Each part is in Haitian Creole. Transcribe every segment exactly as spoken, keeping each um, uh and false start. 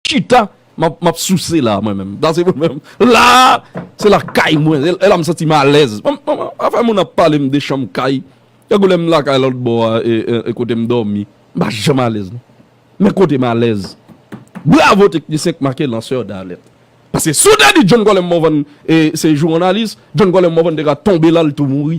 Chita, m ap, m ap souse la, mwen menm. Sa se mwen menm. La, se lakay mwen. E, e la m santi m alèz. Mwen, mwen, mwen, afè moun ap pale m de chanm kay. Tankou lè m lakay lòt bò a, e, e, e kote m dòmi. M pa janm alèz, non. Men kote m alèz. Bravo teknisyen k make lansè dalèt. Paske si w te di John Colem Morvan, e, se jounalis, John Colem Morvan te ka tonbe la, l tou mouri.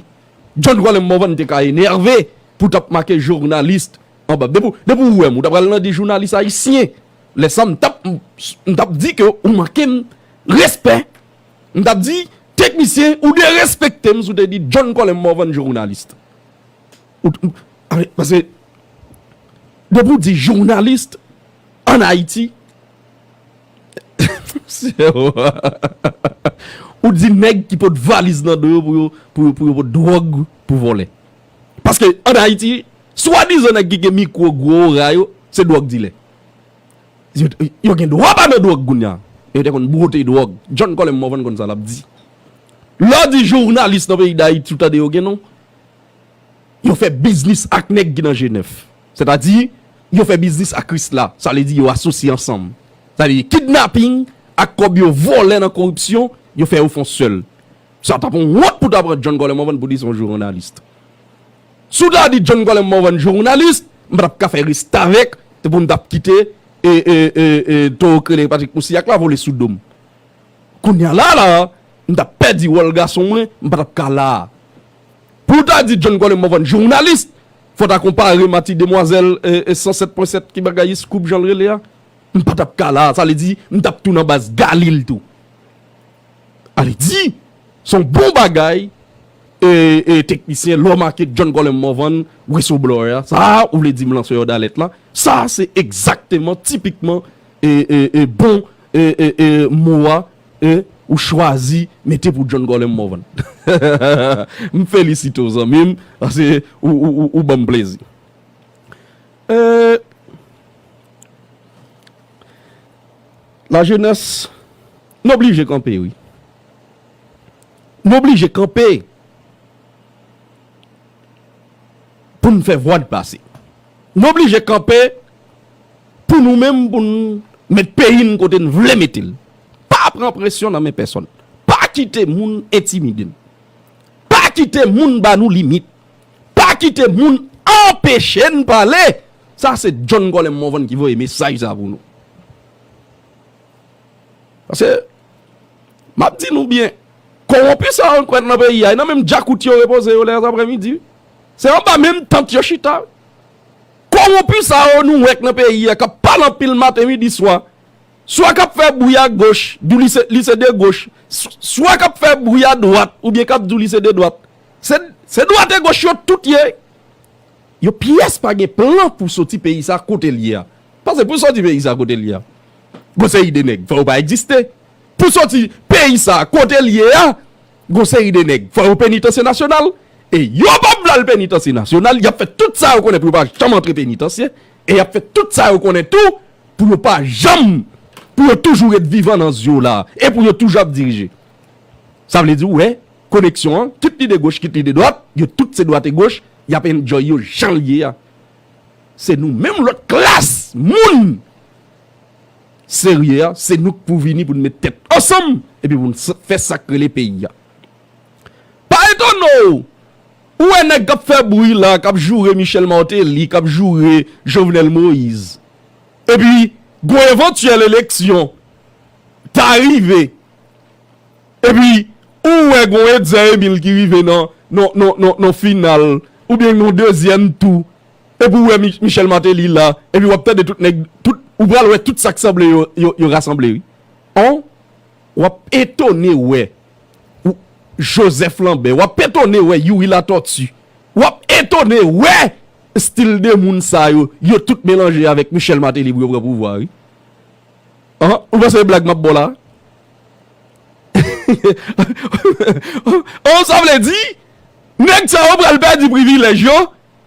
John Colem Morvan te ka enève pou t ap make jounalis anba. Depi, depi w wè m, ou ta pral nan de jounalis ayisyen. Lè sa, m t ap, m t ap di ke ou manke m respè. M t ap di, teknisyen, ou derespekte m si w te di John Colem Morvan jounalis. Ou, a, paske, depi w di jounalis ann Ayiti, ou di nèg ki pot valiz nan do yo pou yo, pou yo, pou yo pot dwòg pou vòlè. Paske ann Ayiti, swadizan nèg ki gen mikwo gwo ora yo, se dwòg dilè. Yo, yo gen dwa pa nan dwòg kounye a. Yo te konn bwote dwòg. John Colem Morvan konn sa l ap di. Lè w di jounalis nan peyi Dayiti, ou tande yo gen non. Yo fè biznis ak nèg ki nan G nèf. Sètadi, yo fè biznis ak Krisla. Sa vle di yo asosye ansanm. Sa vle di kidnaping ak kòb yo vòlè nan koripsyon, yo fè yo fè yon sèl. Sa t ap yon wont pou ta pran John Colem Morvan pou di se yon jounalis. Si w ta di John Colem Morvan jounalis, m pa t ap ka fè restavèk, te pou m t ap kite, e, e, e, e, towo k rele Patrick Moussignac la vole sou do m. Kounye a la, la, m t ap pèdi wòl gason mwen, m pa t ap ka la. Pou w ta di John Colem Morvan jounalis, fò w ta konpare Mati Demwazèl, e, e, san sèt pwen sèt ki bagay Scoop jan l rele a, m pa t ap ka la. Sa vle di, m t ap tounen baz Galil tou. Ale di, se yon bon bagay, e, e, teknisyen, lè w make John Colem Morvan, whistleblower a. Sa, ou vle di m lansè dalèt la. Sa, se egzakteman, tipikman, e, e, e, bon, e, e, e, mo a, e, ou chwazi mete pou John Colem Morvan. M felisite w, zanmi m, paske ou, ou, ou, ou ban m plezi. E, lajenès, n oblije kanpe, wi. N oblije kanpe pou n fè vwa n pase. N oblije kanpe pou nou menm, pou n met peyi n kote n vle mete l. Pa pran presyon nan men pèsonn. Pa kite moun entimide n. Pa kite moun ba nou limit. Pa kite moun anpeche n pale. Sa se John Colem Morvan ki voye mesaj sa pou nou. Paske, m ap di nou byen, kowonpi sa yo n kwè nan peyi a, e nan menm djakout yo repoze yo lè aprèmidi. Se anba menm tant yo chita. Kowonpi sa yo nou wè k nan peyi a, k ap pale anpil maten, midi, swa. Swa k ap fè bri a goch, di w li se, li se de goch. S-, swa k ap fè bri a dwat, oubyen k ap di w li se de dwat. Se, se dwat e goch yo tout ye. Yo pyès pa gen plan pou soti peyi sa kote l ye a. Paske pou soti peyi sa kote l ye a, gon seri de nèg, fò yo pa egziste. Pou soti peyi sa kote l ye a, gon seri de nèg, fò yo penitansye nasyonal. E yo p ap vle al penitansye nasyonal, y ap fè tout sa yo konnen pou yo pa janm antre penitansye. E y ap fè tout sa yo konnen tou pou yo pa janm, pou yo toujou ret vivan nan zye w la, e pou yo toujou ap dirije. Sa vle di, w wè, koneksyon an, kit li de goch, kit li de dwat, yo tout se dwat e goch, y ap enjoy yo jan l ye a. Se nou menm lòt klas moun serye a, se nou k pou vini pou n met tèt ansanm, epi pou n s-, fè sa k rele peyi a. Pa etone w, ou wè nèg k ap fè bri la, k ap joure Michel Martelly, k ap joure Jovenel Moïse. Epi, gwo evantyèl eleksyon ta rive. Epi, ou wè gwo Etzer Emile ki rive nan, nan, nan, nan, nan final, oubyen nan dezyèm tou. Epi ou wè Mi-, Michel Martelly la, epi w ap tande tout nèg, tout, ou pral wè tout sa k sanble yo, yo, yo rasanble, wi. On, w ap etone wè ou, Joseph Lambert, w ap etone wè Youri Latortue, w ap etone wè estil de moun sa yo, yo tout melanje avèk Michel Martelly pou yo pran pouvwa, wi. An, ou panse e blag m ap ba w la? Oh, sa vle di, nèg sa yo pral pèdi privilèj yo.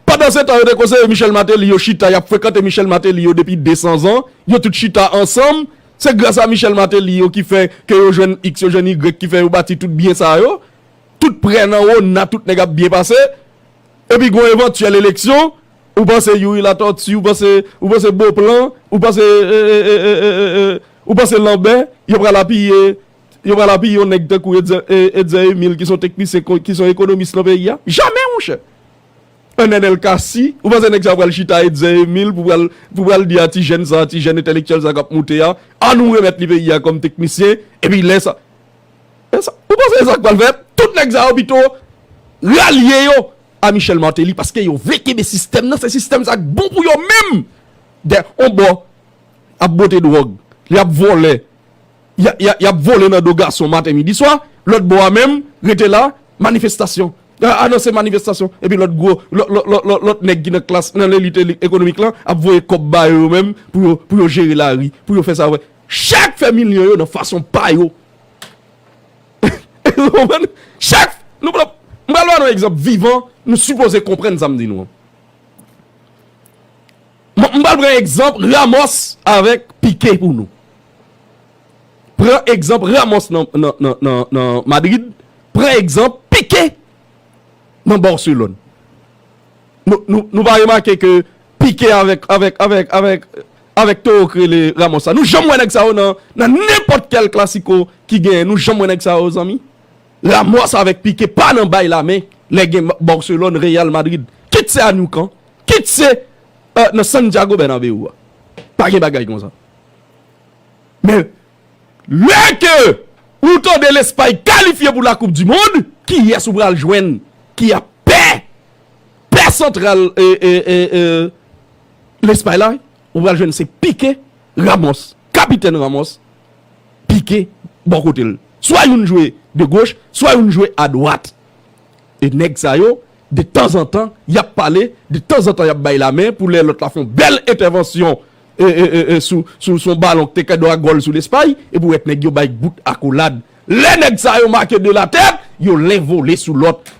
Pandansetan, yo te konseye Michel Martelly, yo chita, y ap frekante Michel Martelly yo depi de san zan, yo tout chita ansanm. Se gras a Michel Martelly yo ki fè ke yo jwenn X, yo jwenn Y, ki fè yo bati tout byen sa yo. Tout prè nan ona, tout nèg ap byen pase. Epi gon evantyèl eleksyon, ou panse Youri Latortue, ou panse, ou panse Beauplan, ou panse, e, e, e, e, e, e, e, ou panse Lambert, yo pral apiye, yo pral apiye yon nèg tankou Etzer, e, Etzer Emile ki se yon teknisyen, ko- ki se yon ekonomis nan peyi a? Jamè, monchè. Anènèl Cassy, ou panse nèg sa pral chita Etzer Emile pou pral, pou pral di a ti jèn sa, ti jèn entèlektyèl sa k ap moute a, an nou remèt li peyi a kòm teknisyen, epi lè sa, e sa, ou panse e sa k pral fèt? Tout nèg sa yo pito ralye yo a Michel Martelly paske yo vle kenbe sistèm nan, se sistèm sa k bon pou yo menm. Dè, on bò, ap bote dwòg, li ap vòlè, y a- y a- y ap vole nan do gason maten, midi, swa, lòt bò a menm, rete la, manifestasyon. A- Anonse manifestasyon. Epi lòt gwo, lòt, lòt, lòt, lòt, lòt nèg ki nan klas, nan lelit eli- ekonomik lan, ap voye kòb ba yo, yo menm, pou yo, pou yo jere lari, pou yo fè sa, wè. Chak fè milyon yo nan fason pa yo. Ou konprann? Chak, nou pran, m pral ba nou egzanp vivan, nou sipoze konprann sa m di nou an. M, m pral pran egzanp Ramos avèk Piqué pou nou. Pran egzanp Ramos nan, nan, nan, nan, nan Madrid, pran egzanp Piqué nan Barcelone. Nou, nou, nou pa remake ke Piqué avèk, avèk, avèk, avèk, avèk towo k rele Ramos sa. Nou janm wè nèg sa yo nan, nan nenpòt kèl klasiko ki genyen. Nou janm wè nèg sa yo, zanmi. Ramos avèk Piqué pa nan bay lamen lè gen Barcelone, Real Madrid. Kit se a Nou Camp, kit se, e, nan Santiago Bernabéu a. Pa gen bagay konsa. Men, lè ke ou tande Lespay kalifye pou la Coupe du Monde, kiyès ou pral jwenn ki ap pè, pè santral, e, e, e, e, Lespay la? Ou pral jwenn se Piqué, Ramos, kapitèn Ramos, Piqué bò kote l. Swa youn jwe de goch, swa youn jwe a dwat. E nèg sa yo, de tanzantan, y ap pale, de tanzantan, y ap bay lamen pou lè lòt la fè yon bèl entèvansyon, e, e, e, e, sou, sou, sou yon balon ki te ka dwa gòl sou Lespay, epi w wè nèg yo bay bout akolad. Lè nèg sa yo make de la tèt, yo len vole sou lòt.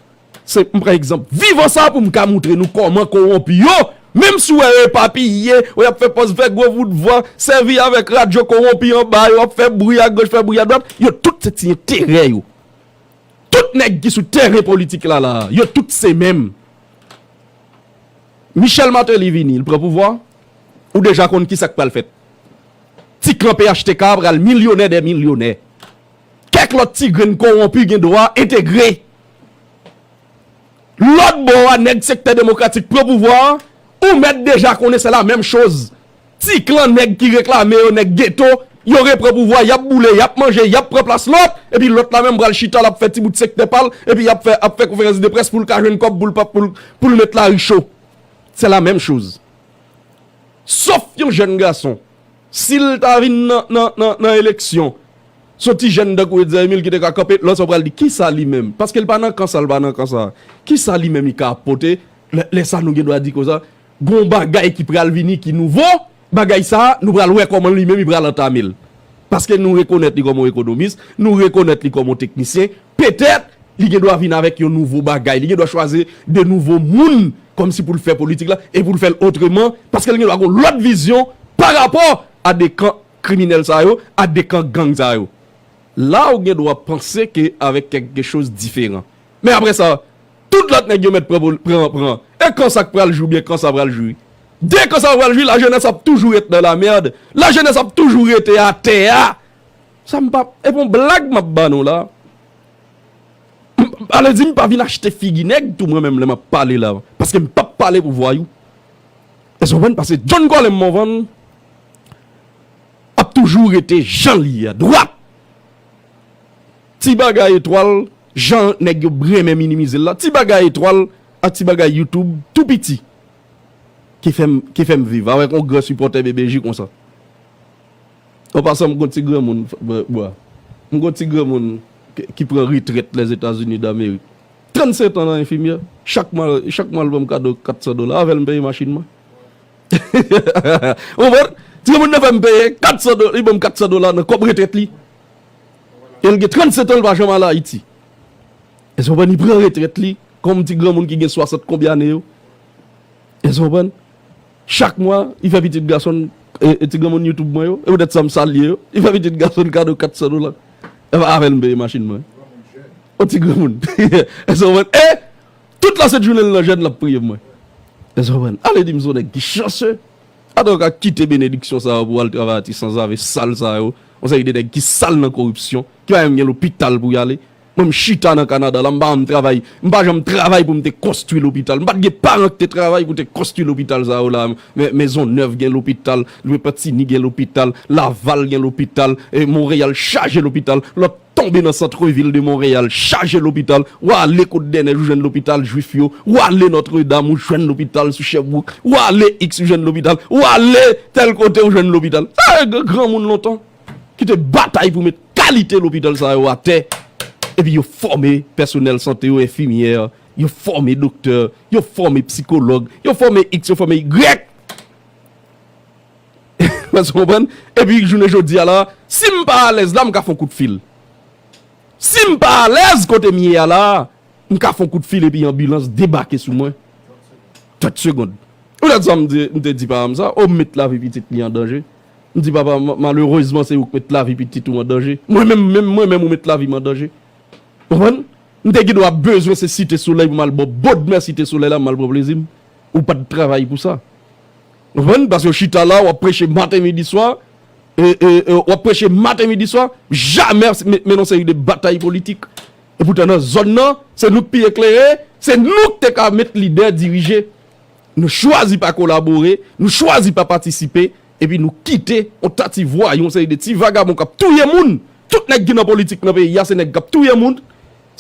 Se, m pran egzanp vivan sa pou m ka montre nou kòman kowonpi yo, menm si w wè yo epapiye, w y ap fè pòz, fè gwo voutvwa, sèvi avèk radyo kowonpi anba yo, ap fè bri agoch, fè bri adwat, yo tout se ti enterè yo. Tout nèg ki sou teren politik la, la, yo tout se menm. Michel Martelly vini, l pran pouvwa, ou deja konn kisa k pral fèt. Ti klan P H T K pral milyonè dè milyonè. Kèk lòt ti grenn kowonpi gen dwa entegre. Lòt bò a, nèg sektè demokratik pran pouvwa a, ou mèt deja konnen se la menm choz. Ti klan nèg ki reklame yo, nèg geto, yo repran pouvwa, y ap boule, y ap manje, y ap pran plas lòt, epi lòt la menm pral chita, l ap fè ti bout sektè pa l, epi y ap fè, ap fè konferans de près pou l ka jwenn kòb pou l pa, pou l, pou l met lari cho. Se la menm choz. Sof yon jèn gason, si l ta vin nan, nan, nan, nan eleksyon, se yon ti jèn tankou Etzer Emile ki te ka kanpe, lòt sa w pral di, kisa li menm? Paske l pa nan kan sa, l pa nan kan sa. Kisa li menm li ka ap pote? Lè, lè sa nou gen dwa di konsa, gon bagay ki pral vini ki nouvo, bagay sa a, nou pral wè kòman li menm li pral antame l. Paske nou rekonèt li kòm yon ekonomis, nou rekonèt li kòm yon teknisyen, petèt, li gen dwa vin avèk yon nouvo bagay, li gen dwa chwazi de nouvo moun, kòmsi pou l fè politik la, e pou l fè l otreman, paske l gen dwa gon lòt vizyon pa rapò a de kan kriminèl sa yo, a de kan gang sa yo. La ou gen dwa panse ke avèk kèlke choz diferan. Men apre sa, tout lòt nèg yo mèt pran, pran, pran. E kan sa k pral jwi, oubyen kan sa pral jwi? De kan sa pral jwi, lajenès ap toujou ret nan lamèd. Lajenès ap toujou rete atè a. Sa m pa, e pa yon blag m ap ba nou la. M, ale di m pa vin achte figi nèg tou mwen menm lè m ap pale la. Paske m p ap pale pou vwayou. Èske w konprann? Paske John Colem Morvan ap toujou rete jan l ye a, dwat. Ti bagay etwal, jan nèg yo renmen minimize l la, ti bagay etwal ak ti bagay YouTube, tou piti, ki fè m, ki fè m viv avèk yon gran sipòtè B B J konsa. An pasan, m gon ti granmoun, bwa. M gon ti granmoun ki, ki pran retrèt Lèzetazini Damerik. Trannsentan an enfimyè. Chak mwa, chak mwa l ban m kado kat san dola. Avè l m peye machin mwen. Ou konprann? Ti granmoun nan fè m peye kat san dola, li ban m kat san dola nan kòb retrèt li. E l gen trannsentan, l pa janm al Ayiti. Èske w konprann? Li pran retrèt li kòm ti granmoun ki gen swasant konbyen ane yo. Èske w konprann? Chak mwa, li fè pitit gason l, e, e ti granmoun YouTube mwen yo, e poutèt sa m salye yo, li fè pitit gason l kado kat san dola. E pa avè l m peye machin mwen. On ti granmoun. Èske w konprann? E tout lasent jounen l nan jèn, l ap priye pou mwen. Èske w konprann? Ale di m se yon nèg ki chanse. Atò w ka kite benediksyon sa yo pou w al travay ak ti sanzave sal sa yo. Yon seri de nèg ki sal nan koripsyon, ki pa menm gen lopital pou y ale. Mwen, m chita nan Kanada la, m pa janm travay, m pa janm travay pou m te konstwi lopital. M pa t gen paran ki te travay pou te konstwi lopital sa yo la. Men, Maisonneuve gen lopital, Repentigny gen lopital, Laval gen lopital, e Montréal chaje lopital. Lòt tonbe nan centre-ville de Montréal, chaje lopital. W ale Côte des Neiges, ou jwenn lopital jwif yo. W ale Notre Dame, ou jwenn lopital sou Sherbrooke. W ale X, ou jwenn lopital. W ale tèl kote, ou jwenn lopital. Sa e granmoun lontan ki te batay pou met kalite lopital sa yo atè. Epi yo fòme pèsonèl sante yo, enfimyè, yo fòme doktè, yo fòme psikològ, yo fòme X, yo fòme Y. Èske w konprann? Epi jounen jodi a la, si m pa alèz la, m ka fè yon kout fil. Si m pa alèz kote m ye a la, m ka fè yon kout fil epi anbilans debake sou mwen. Trant segonn. Ou tande sa m di, m te di paran m sa, o, m met lavi pitit li an danje. M di, papa, ma-, malerezman, se ou k met lavi pitit ou an danje. Mwen menm, menm mwen menm, ou met lavi m an danje. Konprann? M te gendwa bezwen se Site Solèy pou m al bò bòdmè Site Solèy la, m al pran plezi m. Ou pa t travay pou sa. Konprann? Paske w chita la, w ap preche maten, midi, swa. E, e, e, w ap preche maten, midi, swa. Jamè men, mennen yon seri de batay politik. Epoutan, nan zòn nan, se nou k pi eklere, se nou k te ka met lidè dirije. Nou chwazi pa kolabore, nou chwazi pa patisipe, epi nou kite yon ta ti vwayou, yon seri de ti vagabon k ap touye moun. Tout nèg ki nan politik nan peyi a, se nèg k ap touye moun,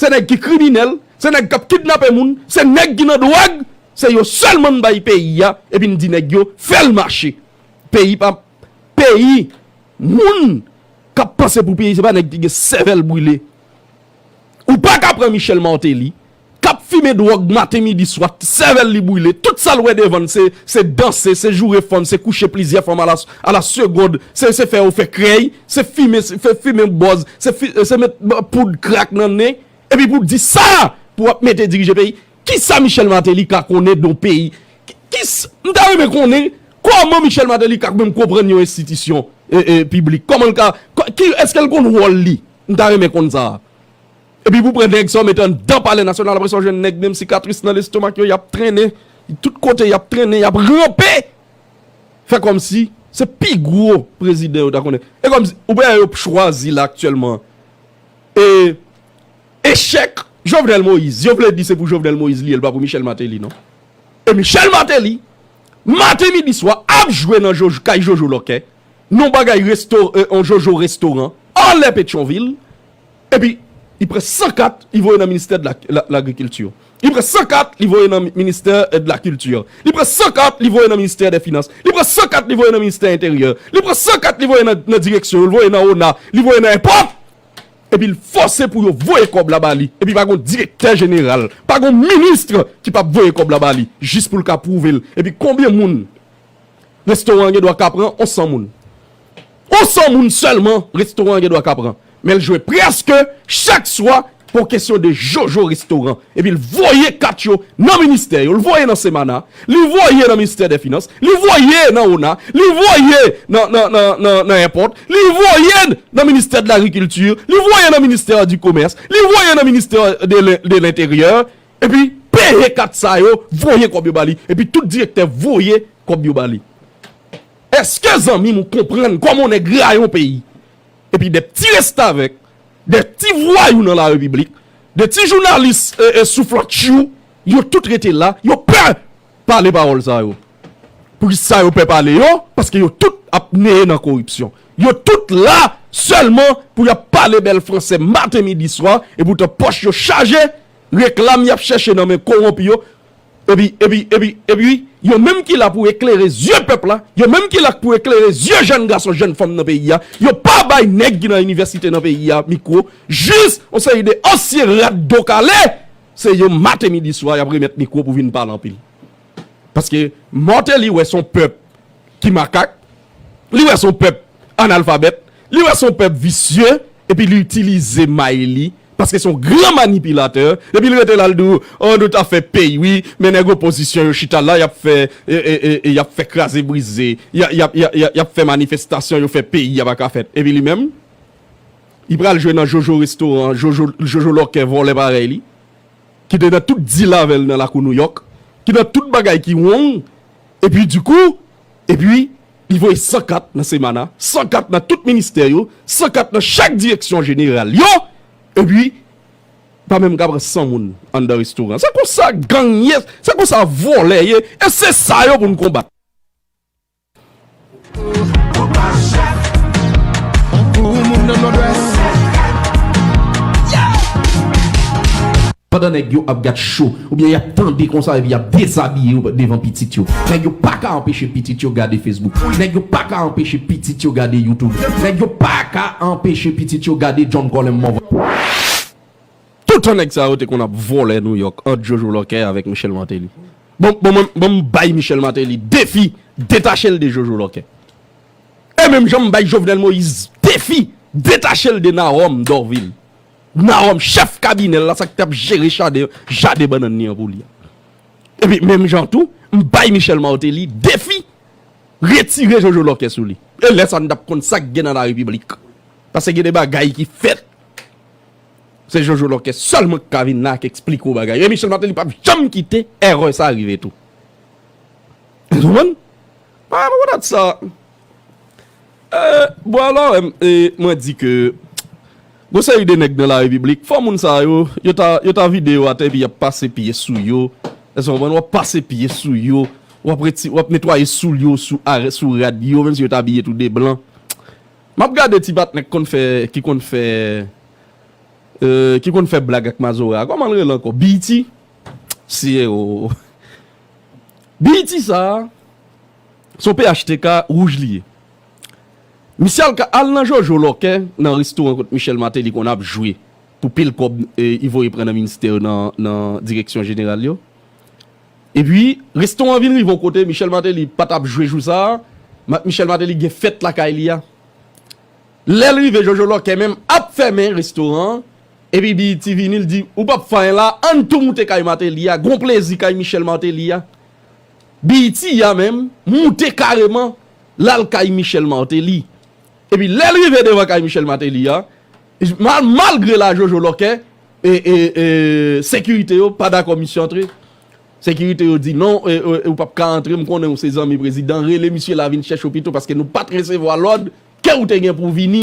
se nèg ki kriminèl, se nèg k ap kidnape moun, se nèg ki nan dwòg, se yo sèlman n bay peyi a, epi n di nèg yo, fè l mache. Peyi pa, peyi, moun k ap panse pou peyi, se pa nèg ki gen sèvèl brile. Ou pa ka pran Michel Martelly, k ap fimen dwòg maten, midi, swa, sèvèl li brile, tout sa l wè devan l, se, se danse, se joure fanm, se kouche plizyè fanm a la, a la segonn, se, se fè yo fè krèy, se fimen, se fè fimen bòz, se fi-, se met poud krak nan nen, epi pou di sa, pou w ap mete dirije peyi. Kisa Michel Martelly ka konnen de yon peyi? Ki, ki s-, m ta renmen konnen kòman Michel Martelly ka menm konprann yon enstitisyon, e, e, piblik. Kòman l ka, kò-, ki, èske l konn wòl li? M ta renmen konn sa. Epi pou pran nèg sa w mete anndan Palè Nasyonal, apre sa w jwenn nèg menm sikatris nan lestomak yo, y ap trennen, tout kote y ap trennen, y ap ranpe. Fè kòmsi se pi gwo prezidan yo ta konnen. E kòmsi, ou wè yo chwazi la aktyèlman. E echèk Jovenel Moïse, yo vle di se pou Jovenel Moïse li ye, l pa pou Michel Martelly, non. E Michel Martelly, maten, midi, swa, ap jwe nan Jojo, kay Jojo Lòkè, nan bagay resto-, e, on Jojo restoran, anlè Petyonvil, epi li pran san kat, li voye nan ministè de la, la, lagrikilti. Li pran san kat, li voye nan mi-, ministè, e, de la kilti. Li pran san kat, li voye nan ministè dè finans. Li pran san kat, li voye nan ministè enteryè. Li pran san kat, li voye nan, nan direksyon yo, li voye nan ona, li voye nan enpòt. Epi l fòse pou yo voye kòb la ba li. Epi pa gon direktè jeneral, pa gon minis ki p ap voye kòb la ba li, jis pou l ka pwouve l. Epi konbyen moun restoran an gen dwa ka pran? On san moun. On san moun sèlman restoran an gen dwa ka pran. Men l jwe prèske chak swa pou kesyon de Jojo restoran. Epi l voye kat yo nan ministè yo, l voye nan Semana, li voye nan ministè dè finans, li voye nan ona, li voye nan, nan, nan, nan, nan enpòt, li voye nan ministè de lagrikilti, li voye nan ministè di komès, li voye nan ministè de lè-, de lenteryè, epi peye kat sa yo, voye kòb yo ba li, epi tout direktè voye kòb yo ba li. Èske zanmi m ou konprann kòman yon nèg rayi yon peyi? Epi de ti restavèk, de ti vwayou nan la repiblik, de ti jounalis, e, e, souflantchou, yo tout rete la, yo pè pale pawòl sa yo. Poukisa yo pè pale yo? Paske yo tout ap neye nan koripsyon. Yo tout la sèlman pou y ap pale bèl fransè maten, midi, swa, epoutan pòch yo chaje, reklam y ap chèche nan men kowonpi yo, Epi, epi, epi, epi, yo menm ki la pou eklere zye pèp la, yo menm ki la pou eklere zye jèn gason, jèn fanm nan peyi a, yo pa bay nèg ki nan inivèsite nan peyi a mikwo, jis yon seri de ansyen rat do kale, se yo maten, midi, swa, y ap remèt mikwo pou vin pale anpil. Paske Martelly wè se yon pèp ki makak, li wè se yon pèp analfabèt, li wè se yon pèp visye, epi li itilize may li, paske se yon gran manipilatè, epi li rete la, l di w, oh, nou ta fè peyi, wi, men nèg opozisyon yo chita la, y ap fè, e, e, e, e, y ap fè kraze brize, y a- y ap- y a- y a- y ap fè manifestasyon, yo fè peyi a pa ka fèt. Epi li menm, li pral jwe nan Jojo restoran, Jojo, Jojo lòkè vòlè parèy li, ki te nan tout dil avè l nan lakou Nouyòk, ki nan tout bagay ki wrong, epi dikou, epi li voye san kat nan Semana, san kat nan tout ministè yo, san kat nan chak direksyon jeneral yo, epi pa menm ka pran san moun anndan restoran. Se konsa gang ye, se konsa vòlè ye, e se sa yo pou n konbat. Pandan nèg yo ap gad cho, oubyen y ap tande konsa epi y ap dezabiye yo devan pitit yo. Nèg yo pa ka anpeche pitit yo gade Facebook. Nèg yo pa ka anpeche pitit yo gade YouTube. Nèg yo pa ka anpeche pitit yo gade John Colem Morvan. Toutan nèg sa yo te konn ap vòlè Nouyòk ant Jojo Lòkè avèk Michel Martelly. Bon, bon, mwen, bon, m bay Michel Martelly defi, detache l de Jojo Lòkè. E menm jan m bay Jovenel Moïse defi, detache l de Nawòm Dòvil. Nawòm, chèf kabinè l la, sa k t ap jere jaden, jaden bannann li an pou li a. Epi menm jan tou, m bay Michel Martelly defi, retire Jojo Lòkè sou li. E lè sa a, n t ap konn sa k gen nan larepiblik. Paske gen de bagay ki fèt, se Jojo Lòkè sèlman k ka vin la, k eksplike w bagay. E Michel Martelly p ap janm kite erè sa rive tou. Ou konprann? Pa, pa dat sa. E, bon, alò, e, e, mwen di ke gon seri de nèg nan larepiblik, fò moun sa yo, yo ta, yo ta vide yo atè epi y ap pase pye sou yo. Èske w konprann? W ap pase pye sou yo, w ap reti-, w ap netwaye soulye yo sou, are-, sou rad yo, menm si yo t abiye tou de blan. M ap gade ti patnè k konn fè, ki konn fè, e, ki konn fè blag ak Mazora. Kòman l rele ankò? B E T? Si, e, o. B E T sa a, se yon P H T K wouj li ye. Misye al ka, al nan Jojo Lòkè, nan restoran kot Michel Martelly konn ap jwe pou pil kòb, e, li voye pran nan ministè yo, nan, nan direksyon jeneral yo. Epi, restoran an vin rive yon kote, Michel Martelly pa t ap jwe jou sa a, Ma-, Michel Martelly gen fèt lakay li a. Lè l rive, Jojo Lòkè menm ap fèmen restoran an, epi B E T vini, l di, ou p ap fè anyen la, ann tou moute kay Martelly a, gon plezi kay Michel Martelly a. B E T a menm moute kareman, l al kay Michel Martelly. Epi lè l rive devan kay Michel Martelly a, mal-, malgre la Jojo Lòkè, e, e, e, sekirite yo pa dakò misye antre. Sekirite yo di non, e, e, ou p ap ka antre, m konnen ou se zanmi prezidan, rele misye la vin chèche w pito paske nou pa t resevwa lòd ke ou te gen pou w vini.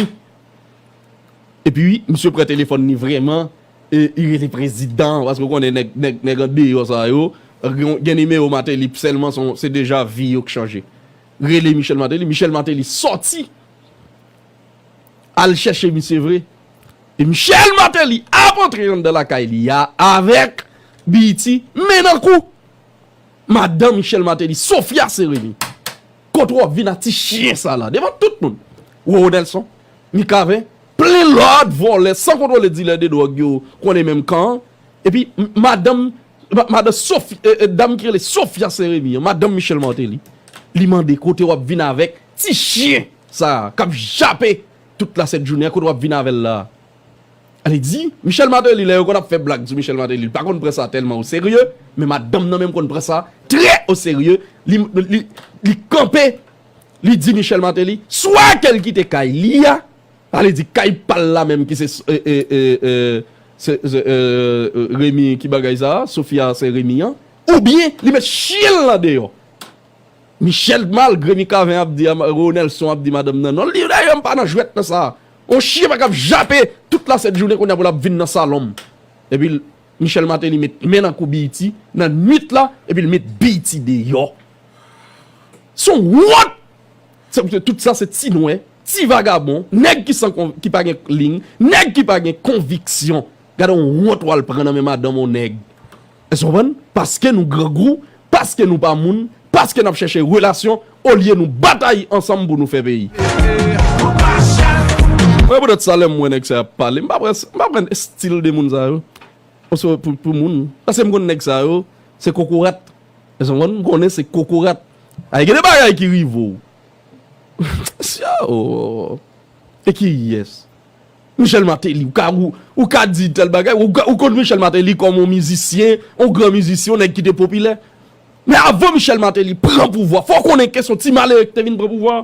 Epi, misye pran telefòn li vrèman, e li rele prezidan, paske w konnen nèg, nèg, nèg andeyò sa yo, gen, gen nimewo Martelly sèlman, se, se deja vi yo k chanje. Rele Michel Martelly, Michel Martelly sòti, al chèche misye vre. E Michel Martelly ap antre anndan lakay li a avèk B E T, men nan kou. Madan Michel Martelly, Sophia Saint-Remy. Kote w ap vin ak ti chen sa la, devan tout moun. Roro Nelson, Mikaven, plen lòt vòlè, san kontwole dilè de dwòg yo, konnen menm kan an. Epi, m-, madanm, ma-, madan Sophie, e, e, dam ki rele Sophia Saint-Remy an, madanm Michel Martelly, li mande kote w ap vin avèk ti chen sa a, k ap jape tout la sèt jounen an, kote w ap vin avè l la a. Li di, Michel Martelly, lè yo konn ap fè blag sou Michel Martelly, li pa konn pran sa tèlman oserye, men madanm nan menm konn pran sa trè oserye. Li, li, li kanpe, li di Michel Martelly, swa ke l kite kay li a, sa vle di kay pa l la menm ki se, e, e, e, e, se, se, e, e, Remy, ki bagay sa a, Sophia Saint-Remy an, oubyen li met chen l lan deyò. Michel, malgre Mikaven ap di, Roro Nelson ap di madanm nan non, li dayè m pa nan jwèt nan sa. On chen pa ka ap jape tout la sèt jounen kounye a pou l ap vin nan salon m. Epi l, Michel Martelly met men nan kou B E T nan nwit la, epi l met B E T deyò. Se yon wont! Se, tout sa se ti nwè, ti vagabon, nèg ki san kon-, ki pa gen liy, nèg ki pa gen konviksyon. Gade yon wont w al pran nan men madanm yon nèg. Èske w konprann? Paske nou grangou, paske nou pa moun, paske n ap chèche relasyon, olye nou batay ansanm pou nou fè peyi. Mwen, poutèt sa, lè m wè nèg sa y ap pale, m pa pran, m pa pran estil de moun sa yo. Oswa pou, pou moun. Paske m konn nèg sa yo, se kokorat. Èske w konprann? M konnen se kokorat. Ay, gen de bagay ki rive w. Sya, oh. E ki yès? Michel Martelly, ou ka, ou, ou ka di tèl bagay, ou, ka- ou konn Michel Martelly kòm yon mizisyen, yon gran mizisyen, yon nèg ki te popilè. Men avan Michel Martelly pran pouvwa, fò w konnen ke se yon ti malere ki te vin pran pouvwa.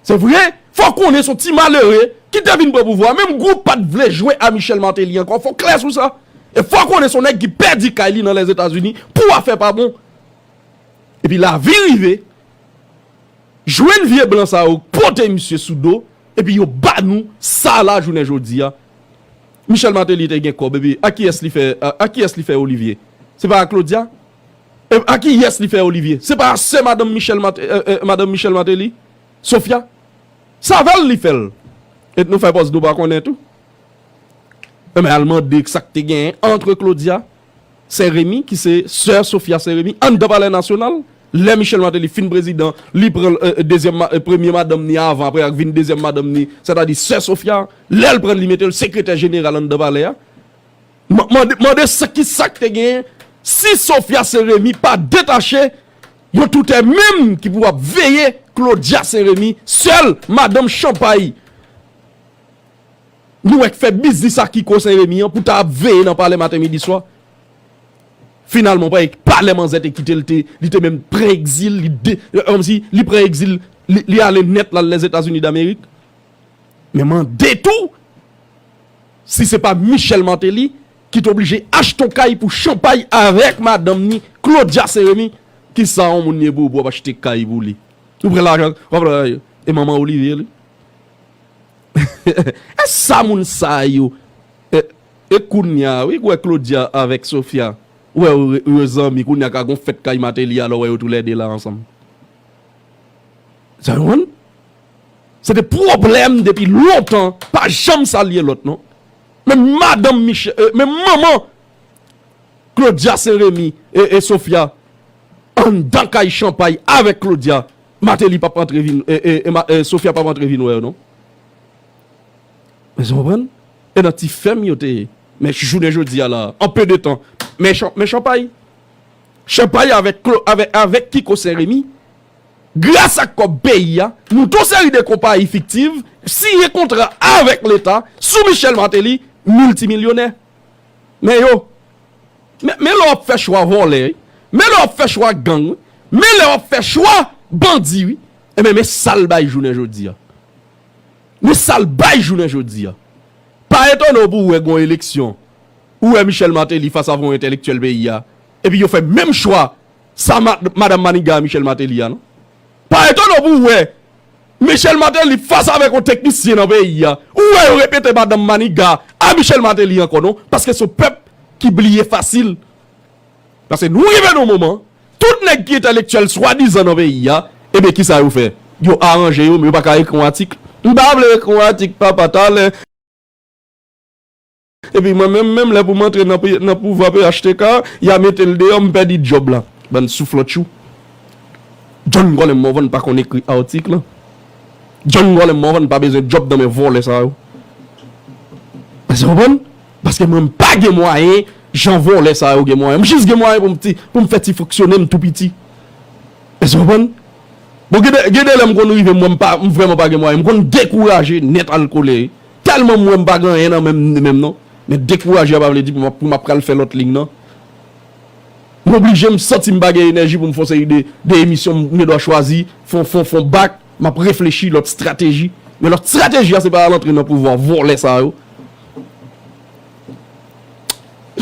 Se vre, fò w konnen se yon ti malere ki te vin pran pouvwa. Menm gwoup pa t vle jwe a Michel Martelly ankò, fò w klè sou sa. E fò w konnen se yon nèg ki pèdi kay li nan Lèzetazini pou afè pa bon. Epi lavi rive, jwenn vye blan sa yo pote misye sou do, epi yo ba nou sa la jounen jodi a. Michel Martelly te gen kòb, epi a kiyès li fè, a, a kiyès li fè Olivier? Se pa a Claudia? E a kiyès li fè Olivier? Se pa sè madanm Michel Mate, e, e, madanm Michel Martelly? Sofia? Se avè l li fè l. E nou fè pòz nou pa konnen tou. Enben, al mande sa k te genyen antre Claudia Saint-Remy, ki se sè Sofia Saint-Remy, anndan Palè Nasyonal. Lè Michel Martelly fin prezidan, li pran, e, e, dezyèm ma- e, premye madanm ni avan, apre ak vin dezyèm madanm ni, sètadi sè Sofia, lè l pran l, li mete l sekretè jeneral anndan palè a. M- Mande, mande sa ki sa k te genyen si Sofia Saint-Remy pa detache yon toutè menm ki pou ap veye Claudia Saint-Remy, sèl madanm chanpay. Nou wè k fè biznis a Kiko Saint-Remy an pou ta ap veye nan palè maten, midi, swa. Finalman, pa, palè manzè te kite l, te, li te menm pran egzil, li de, kòmsi li pran egzil, li, li ale nèt l al Lèzetazini Damerik. Men mande tou si se pa Michel Martelly ki t oblije achte yon kay pou chanpay avèk madanm ni, Claudia Saint-Remy, ki sa yon moun ye pou, pou w ap achte kay pou li? Ou pran lajan, w ap, e manman Olivier li. E sa moun sa yo. E, e kounye a, wi, ou wè Claudia avèk Sofia. Ou wè, yo, yo zanmi, kounye a ka gon fèt kay Martelly, alò, wè yo toulède la ansanm. Sa yo konn? Se te pwoblèm depi lontan, pa janm salye lòt, non. Men madanm Michel, e, men manman Claudia Saint-Remy e, e Sofia, anndan kay chanpay avèk Claudia, Martelly p ap antre vin, e, e, e, Ma- e, Sofia p ap antre vin wè yo, non. Èske w konprann? E nan ti fèm yo te ye. Men jounen jodi a la, an pe de tan, men chan- men chanpay. Chanpay avèk, Clo- avèk, avèk Kiko Saint-Remy, gras ak kòb peyi a, monte yon seri de konpayi fiktiv, siyen kontra avèk Leta, sou Michel Martelly, miltimilyonè. Men yo, men, men lè w ap fè chwa vòlè, wi. Men lè w ap fè chwa gang, wi. Men lè w ap fè chwa bandi, wi. Enben, men sa l bay jounen jodi a. Men sa l bay jounen jodi a. Pa etone w pou w wè gon eleksyon, ou wè Michel Martelly fas avèk yon entèlektyèl peyi a, epi yo fè menm chwa sa ma- madanm Maniga a Michel Martelly a, non. Pa etone w pou w wè Michel Martelly fas avèk yon teknisyen nan peyi a, ou wè yo repete madanm Maniga a Michel Martelly ankò, non, paske se yon pèp ki bliye fasil. Paske nou rive nan yon moman, tout nèg ki entèlektyèl swadizan nan peyi a, ebyen, kisa yo fè? Yo aranje yo, men yo pa ka ekri yon atik. M pa vle ekri yon atik, papa, talè. Epi mwen menm, menm lè pou m antre nan, pri- nan pouvwa P H T K, y a mete l deyò, m pèdi djòb la. Bann souflantchou. John Colem Morvan pa konn ekri atik lan. John Colem Morvan pa bezwen djòb nan men vòlè sa yo. Èske w konprann? Paske mwen, m pa gen mwayen jan vòlè sa yo gen mwayen. M jis gen mwayen pou m ti, pou m fè ti fonksyone m tou piti. Èske w konprann? Bon, gen de, gen de lè m konn rive, mwen, m pa, m vrèman pa gen mwayen. M konn dekouraje nèt al kole. Tèlman m wè m pa gen anyen nan men m, menm non. Men dekouraje a pa vle di pou m ap, pou m ap pral fè lòt liy, non. M oblije, m santi m pa gen enèji pou m fè yon seri de, de emisyon, m gen dwa chwazi, fè, fè, fè bak, m ap reflechi lòt estrateji. Men lòt estrateji a, se pa al antre nan pouvwa vòlè sa yo.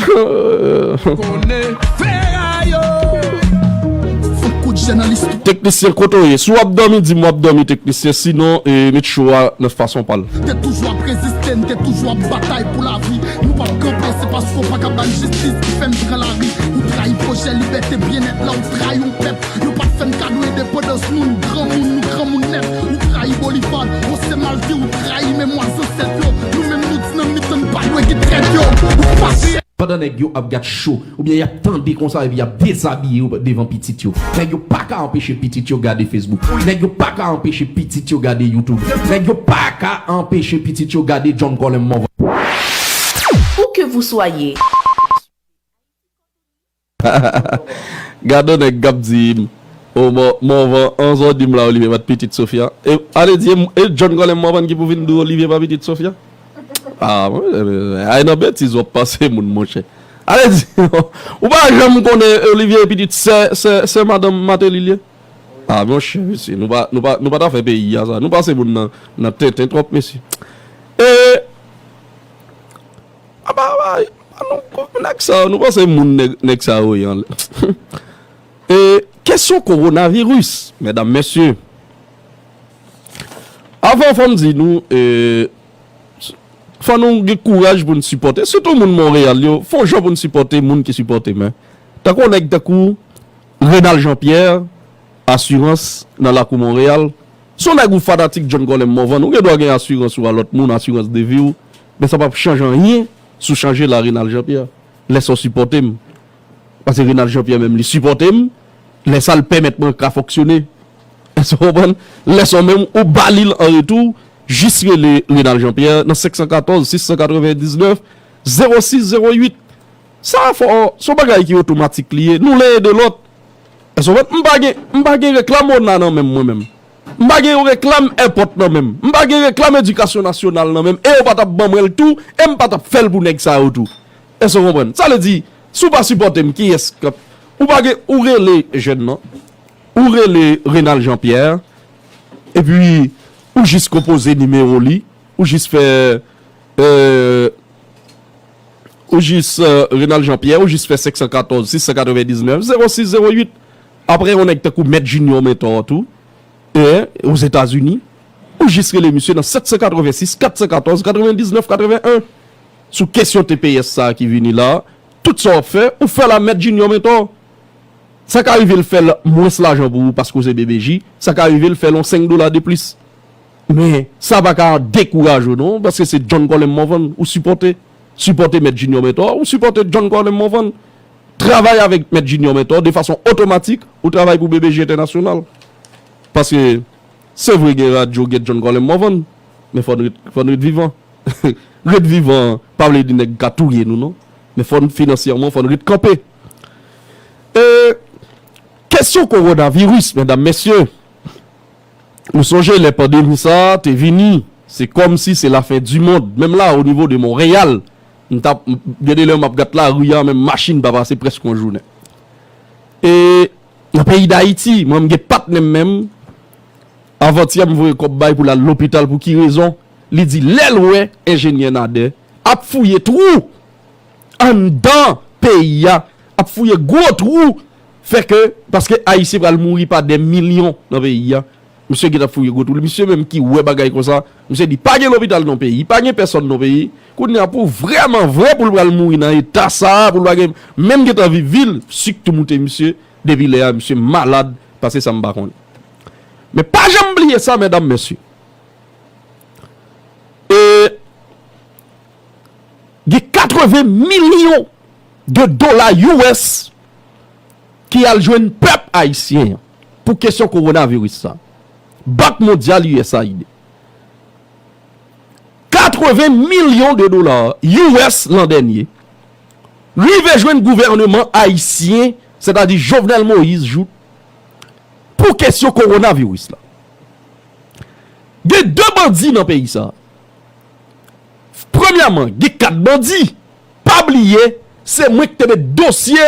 Konnen fè a yo. Fon kout jè nan listwa. Teknisyen, kote w ye? Si w ap dòmi, di m w ap dòmi, teknisyen. Sinon, e, met cho a nan fason pa l. Te toujou ap reziste, n te toujou ap batay pou lavi. Nou p ap kanpe, se paske w pa ka ban n jistis ki fè n pran lari. Ou trayi pwojè libète, byennèt la, ou trayi yon pèp. Yo pa t fè n kado endepandans nou, n granmoun, nou granmoun nèt. Ou trayi Bolivar, José Martí, ou trayi memwa zansèt yo. Nou menm nou di nan mitan, n pa dwe gen trèt yo. Ou pase. Pandan nèg yo ap gad cho, oubyen y ap tande konsa epi y ap dezabiye yo devan pitit yo. Nèg yo pa ka anpeche pitit yo gade Facebook. Nèg yo pa ka anpeche pitit yo gade YouTube. Nèg yo pa ka anpeche pitit yo gade John Colem Morvan. Où que vous soyez. Gade yon nèg k ap di m, o Mò- Mòvan, an sa w di m la, Olivier pa t pitit Sofia. E, ale di, e, e John Colem Mòvan ki pou vin di w Olivier pa pitit Sofia? Ah, mwen, e, ay nan betiz w ap pase moun, monchè. Ale di, ou pa janm konnen Olivier pitit sè, sè, sè madanm Martelly li ye? Ah, monchè, mesye, nou pa, nou pa, nou pa ta fè peyi a sa. Nou pase moun nan, nan tenten twòp, mesye. E, apa, apa, apa, nou, nèg sa yo, nou panse moun nèg, nèg sa yo ye anlè. E, kesyon kowonaviris, medam, mesye. Avan, fò m di nou, e, fò nou gen kouraj pou n sipòte, sitou moun Monreyal yo, fò jan pou n sipòte moun ki sipòte, men. Tankou yon nèg tankou Renald Jean Pierre, asirans nan lakou Monreyal. Si w nèg ou fanatik John Colem Mòvann, ou gen dwa gen asirans ou a lòt moun, asirans de vi w, men sa p ap chanje anyen si w chanje la Renald Jean Pierre. Lè sa w sipòte m. Paske Renald Jean Pierre menm li sipòte m, lè sa l pèmèt mwen ka fonksyone. Èske w konprann? Lè sa w menm ou ba li l an retou, jis rele Renald Jean Pierre nan senk san katòz, sis san katrevendiznèf, zewo sis zewo uit. Sa fò, se yon bagay ki otomatik li ye. Nou len ede lòt. Èske w konprann? M pa gen, m pa gen reklam ona nan men m, mwen menm. M pa gen yon reklam èpòt nan men m. M pa gen reklam edikasyon nasyonal nan men m. E yo pa t ap ban mwen l tou, e m pa t ap fè l pou nèg sa yo tou. Èske w konprann? Sa vle di, si w pa sipòte m, kiyès k ap, ou pa gen, ou rele jèn nan, ou rele Renald Jean Pierre, epi ou jis konpoze nimewo li, ou jis fè, euh, ou jis, euh, Renald Jean Pierre, ou jis fè senk san katòz, sis san katrevendiznèf, zewo sis zewo uit. Apre, yon nèg tankou Mèt Junior Mentor tou, e, Ozetazini, ou jis rele misye nan sèt san katrevensis, kat san katòz, katrevendiznèf, katreven en. Sou kesyon T P S sa a ki vini la, tout sa w ap fè, ou fè l a Mèt Junior Mentor. Sa ka rive l fè l mwens lajan pou ou paske w se B B J, sa ka rive l fè l yon senk dola de plis. Men, sa pa ka dekouraje w non, paske se John Colem Mòvann ou sipòte. Sipòte Mèt Junior Mentor, ou sipòte John Colem Mòvann. Travay avèk Mèt Junior Mentor, de fason otomatik, ou travay pou B B J Entènasyonal. Paske, se vre gen radyo, gen John Colem Mòvann, men fò n ret, fò n ret vivan. Ret vivan pa vle di nèg ka touye nou non. Men fò n finansyèman, fò n ret kanpe. E, kesyon kowonaviris, medam, mesye. Nou sonje lè pandemi sa a te vini, se kòmsi se lafen di mond. Menm la, o nivo de Monreyal, m t ap, m, gen de lè m ap gad lari a, menm machin pa pase prèske yon jounen. E nan peyi Dayiti, mwen m gen patnè m menm, avantyè m voye kòb bay pou l al lopital, pou ki rezon? Li di lè l wè enjenyè Nader ap fouye twou anndan peyi a, ap fouye gwo twou, fè ke, paske Ayisyen pral mouri pa dè milyon nan peyi a. Misye gentan fouye gwo twou. Misye menm ki wè bagay konsa, misye di pa gen lopital nan peyi, pa gen pèsòn nan peyi. Kounye a pou vrèman vre pou l pral mouri nan eta sa a, pou l pa gen, menm gentan viv vil, sik tou moute misye, depi lè a misye malad, paske sa m pa konnen. Men pa janm bliye sa, medam, mesye. E gen katreven milyon de dola U S ki al jwenn pèp ayisyen an pou kesyon kowonaviris sa. Bank Mondyal, U S A I D. Katreven milyon de dola U S lan dènye rive jwenn gouvèneman ayisyen, sètadi Jovenel Moïse, jout pou kesyon kowonaviris la. Gen de bandi nan peyi sa. Premyèman, gen kat bandi. Pa bliye, se mwen ki te met dosye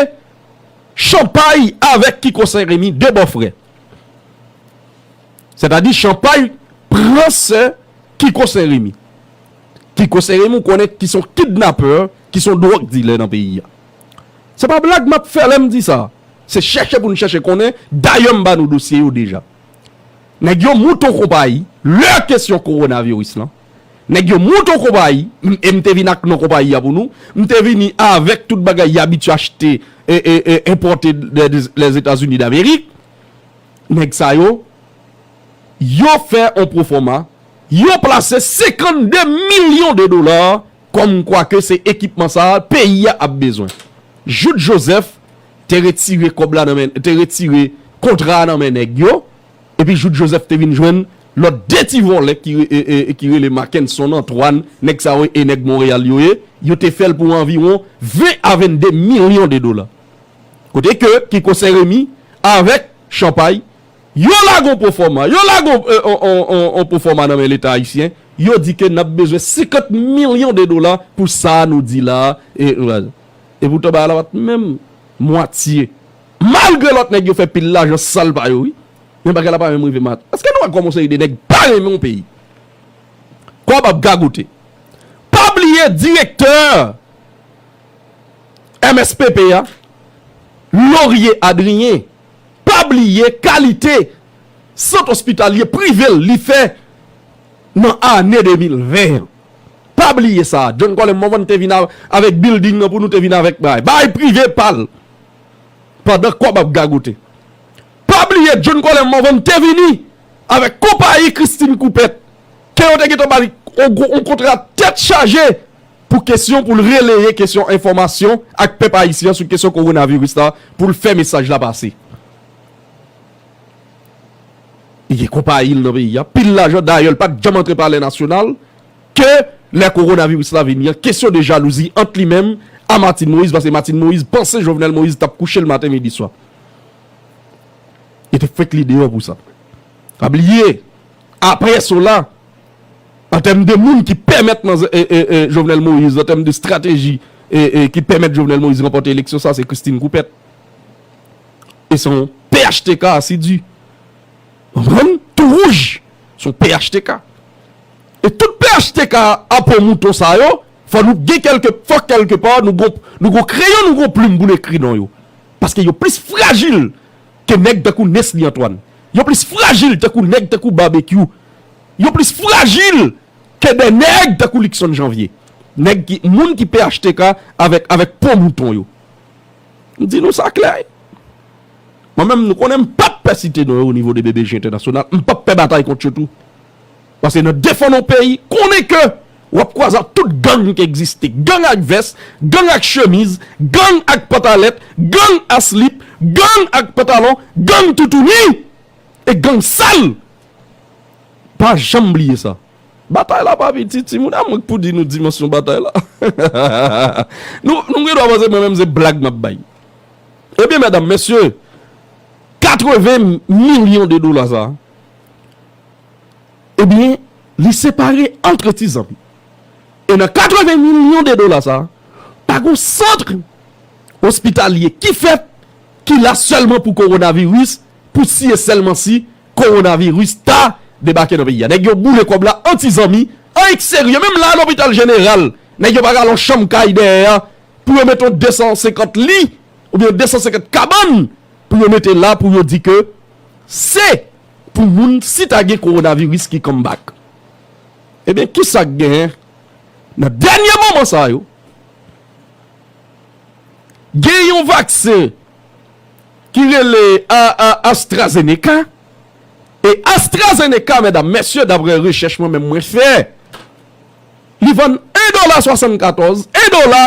Chanpay avèk Kiko Sen Remi, de bòfrè. Sètadi Chanpay pran sè Kiko Sen Remi. Kiko Sen Remi, ou konnen ki se yon kidnapè, ki se yon dwòg dilè nan peyi a. Se pa blag m ap fè lè m di sa. Se chèche pou n chèche konnen, dayè m ba nou dosye yo deja. Nèg yo moute yon konpayi, lè kesyon kowonaviris lan, nèg yo moute yon konpayi, m, e m te vin ak non konpayi a pou nou, m te vini avèk tout bagay y abitye achte, e, e, e, enpòte de, de, Lèzetazini Damerik. Nèg sa yo, yo fè yon pwofòma, yo plase senkannde milyon de dola kòmkwa ke se ekipman sa a peyi a ap bezwen. Jout Joseph te retire kòb la nan men, te retire kontra a nan men nèg yo, epi Jout Joseph te vin jwenn lòt de ti vòlè ki re-, e, e, e ki rele Mackenson Antoine, nèg sa yo e nèg Monreyal yo ye, yo te fè l pou anviwon ven a vennde milyon de dola. Kote ke Kiko Sen Remi avèk Chanpay, yo lage yon pwofòma, yo lage yon, yon, yon, yon, yon pwofòma nan men Leta ayisyen, yo di ke n ap bezwen senkant milyon de dola pou sa a nou di la a, e, e, e poutan bagay la pa t menm mwatye. Malgre lòt nèg yo fè pil lajan sal pa yo, wi. Men bagay la pa menm rive mat. Èske nou pa kwè yon seri de nèg pa renmen yon peyi? Kòb ap gagote. Pa bliye direktè M S P P a, Laurier Adrien, pa bliye kalite sant ospitalye prive l li fè nan ane de mil ven an. Pa bliye sa. John Colem Morvan te vin av-, avèk building nan pou nou te vin avèk bay. Bay prive pa l. Pandan kòb ap gagote. Pa bliye John Colem Morvan te vini avèk konpayi Christine Coupet, ke yo te gentan ba li yon gwo, yon kontra tèt chaje pou kesyon, pou l releye kesyon enfòmasyon ak pèp ayisyen sou kesyon kowonaviris la, pou l fè mesaj la pase. Li gen konpayi l nan peyi a, pil lajan, dayè l pa t janm antre Palè Nasyonal, ke lè kowonaviris la vini an, kesyon de jalouzi ant li menm a Martine Moïse, paske Martine Moïse panse Jovenel Moïse t ap kouche l maten, midi, swa. Li te fenk li deyò pou sa. Pa bliye, apre Sola, an tèm de moun ki pèmèt manzè, e, e, e, Jovenel Moïse, an tèm de estrateji, e, e, ki pèmèt Jovenel Moïse ranpòte eleksyon sa, se Christine Coupet. E se yon P H T K asidi. Konprann? Tou wouj. Se yon P H T K. E tout P H T K a po mouton sa yo, fò nou gen kèlke, fò kèlke pa, nou gon, nou gon kreyon, nou gon plim pou n ekri non yo. Paske yo plis frajil ke nèg tankou Nesly Antoine. Yo plis frajil tankou nèg tankou Babekyou. Yo plis frajil ke de nèg tankou Luckson Janvier. Nèg ki, moun ki P H T K avèk, avèk po mouton yo. M di nou sa klè. Mwen menm, nou konnen m p ap pè site non yo o nivo de B B J entènasyonal. M p ap pè batay kont yo tou. Paske nan defann yon peyi, konnen ke w ap kwaze ak tout gang ki egziste. Gang ak vès, gang ak chemiz, gang ak pantalèt, gang ak slip, gang ak pantalon, gang toutouni, e gang sal. Pa janm bliye sa. Batay la pa piti, timoun. A mwen k pou di nou dimansyon batay la. Nou, nou gen dwa panse mwen menm se blag m ap bay. Ebyen, medam, mesye, katreven milyon de dola sa, ebyen, li separe ant ti zanmi. E nan katreven milyon de dola sa, pa gon sant ospitalye ki fèt, ki la sèlman pou kowonaviris, pou si e sèlman si kowonaviris ta debake nan peyi a. Nèg yo boule kòb la an ti zanmi, an eksterye, menm la lopital jeneral, nèg yo pa ka al yon chanm kay dèyè a pou yo mete yon de san senkant li, oubyen de san senkant kabann, pou yo mete la, pou yo di ke se pou moun si ta gen kowonaviris ki come back. Ebyen, kisa k genyen? Nan dènye moman sa yo, gen yon vaksen ki rele a, a, AstraZeneca. E AstraZeneca, medam, mesye, daprè rechèch mwen menm mwen fè, li vann en dola swasannkatòz, en dola,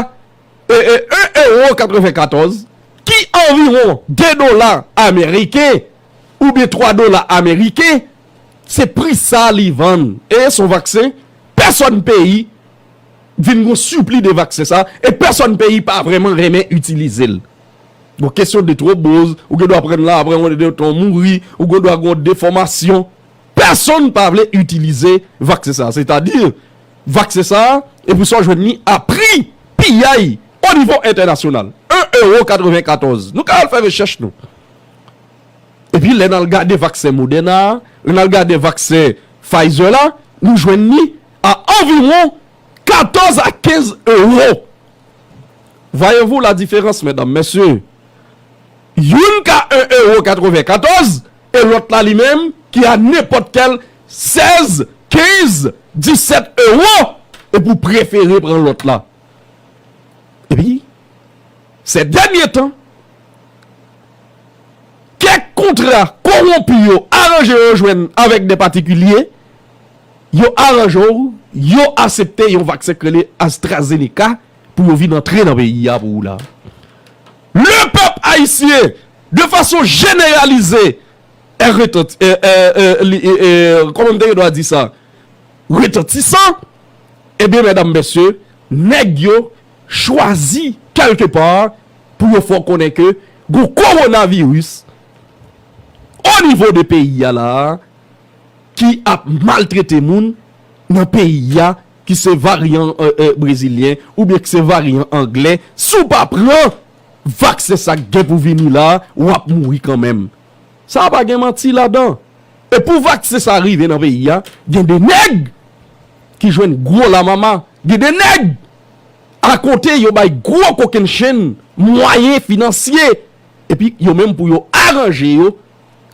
e, e, en ewo katrevenkatòz, ki anviwon de dola ameriken, oubyen twa dola ameriken, se pri sa li vann. E se yon vaksen, pèsòn peyi vin gon sipli de vaksen sa, e pèsòn peyi pa vrèman renmen itilize l. Gon kesyon de twoboz, ou gen dwa pran l la, apre yon de tan w mouri, ou gen dwa gon defòmasyon. Pèsonn pa vle itilize vaksen sa. Sètadi, vaksen sa, epi sa w jwenn li a pri piyay o nivo entènasyonal. En ewo katrevenkatòz. Nou ka al fè rechèch nou. Epi lè n al gade vaksen Moderna a, lè n al gade vaksen Pfizer la, nou jwenn li a anviwon katòz a kenz ewo. Voyez-vous la différence, medam, mesye? Youn ka en ewo katrevenkatòz, e lòt la li menm, ki a nenpòt kèl sèz, kenz, disèt ewo, epi w prefere pran lòt la. Epi, sè dènye tan, kèk kontra kowonpi yo aranje yo jwenn avèk de patikilye, yo aranje w, yo aksepte yon vaksen k rele AstraZeneca pou yo vin antre nan peyi a pou ou la. Le pèp ayisyen, de fason jeneralize, e retanti, e, e, e, li, e, e, kòman m te gen dwa di sa? Retantisan, ebyen, medam, mesye, nèg yo chwazi kèlke pa pou yo fè w konnen ke gon kowonaviris o nivo de peyi a la a, ki ap maltrete moun nan peyi a, ki se varyan e, e, brezilyen oubyen ki se varyan anglè, si w pa pran vaksen sa k gen pou vini la, w ap mouri kanmenm. Sa a pa gen manti ladan. E pou vaksen sa a rive nan peyi a, gen de nèg ki jwenn gwo lamama, gen de nèg akote yo bay gwo kokennchenn mwayen finansye, epi yo menm pou yo aranje yo,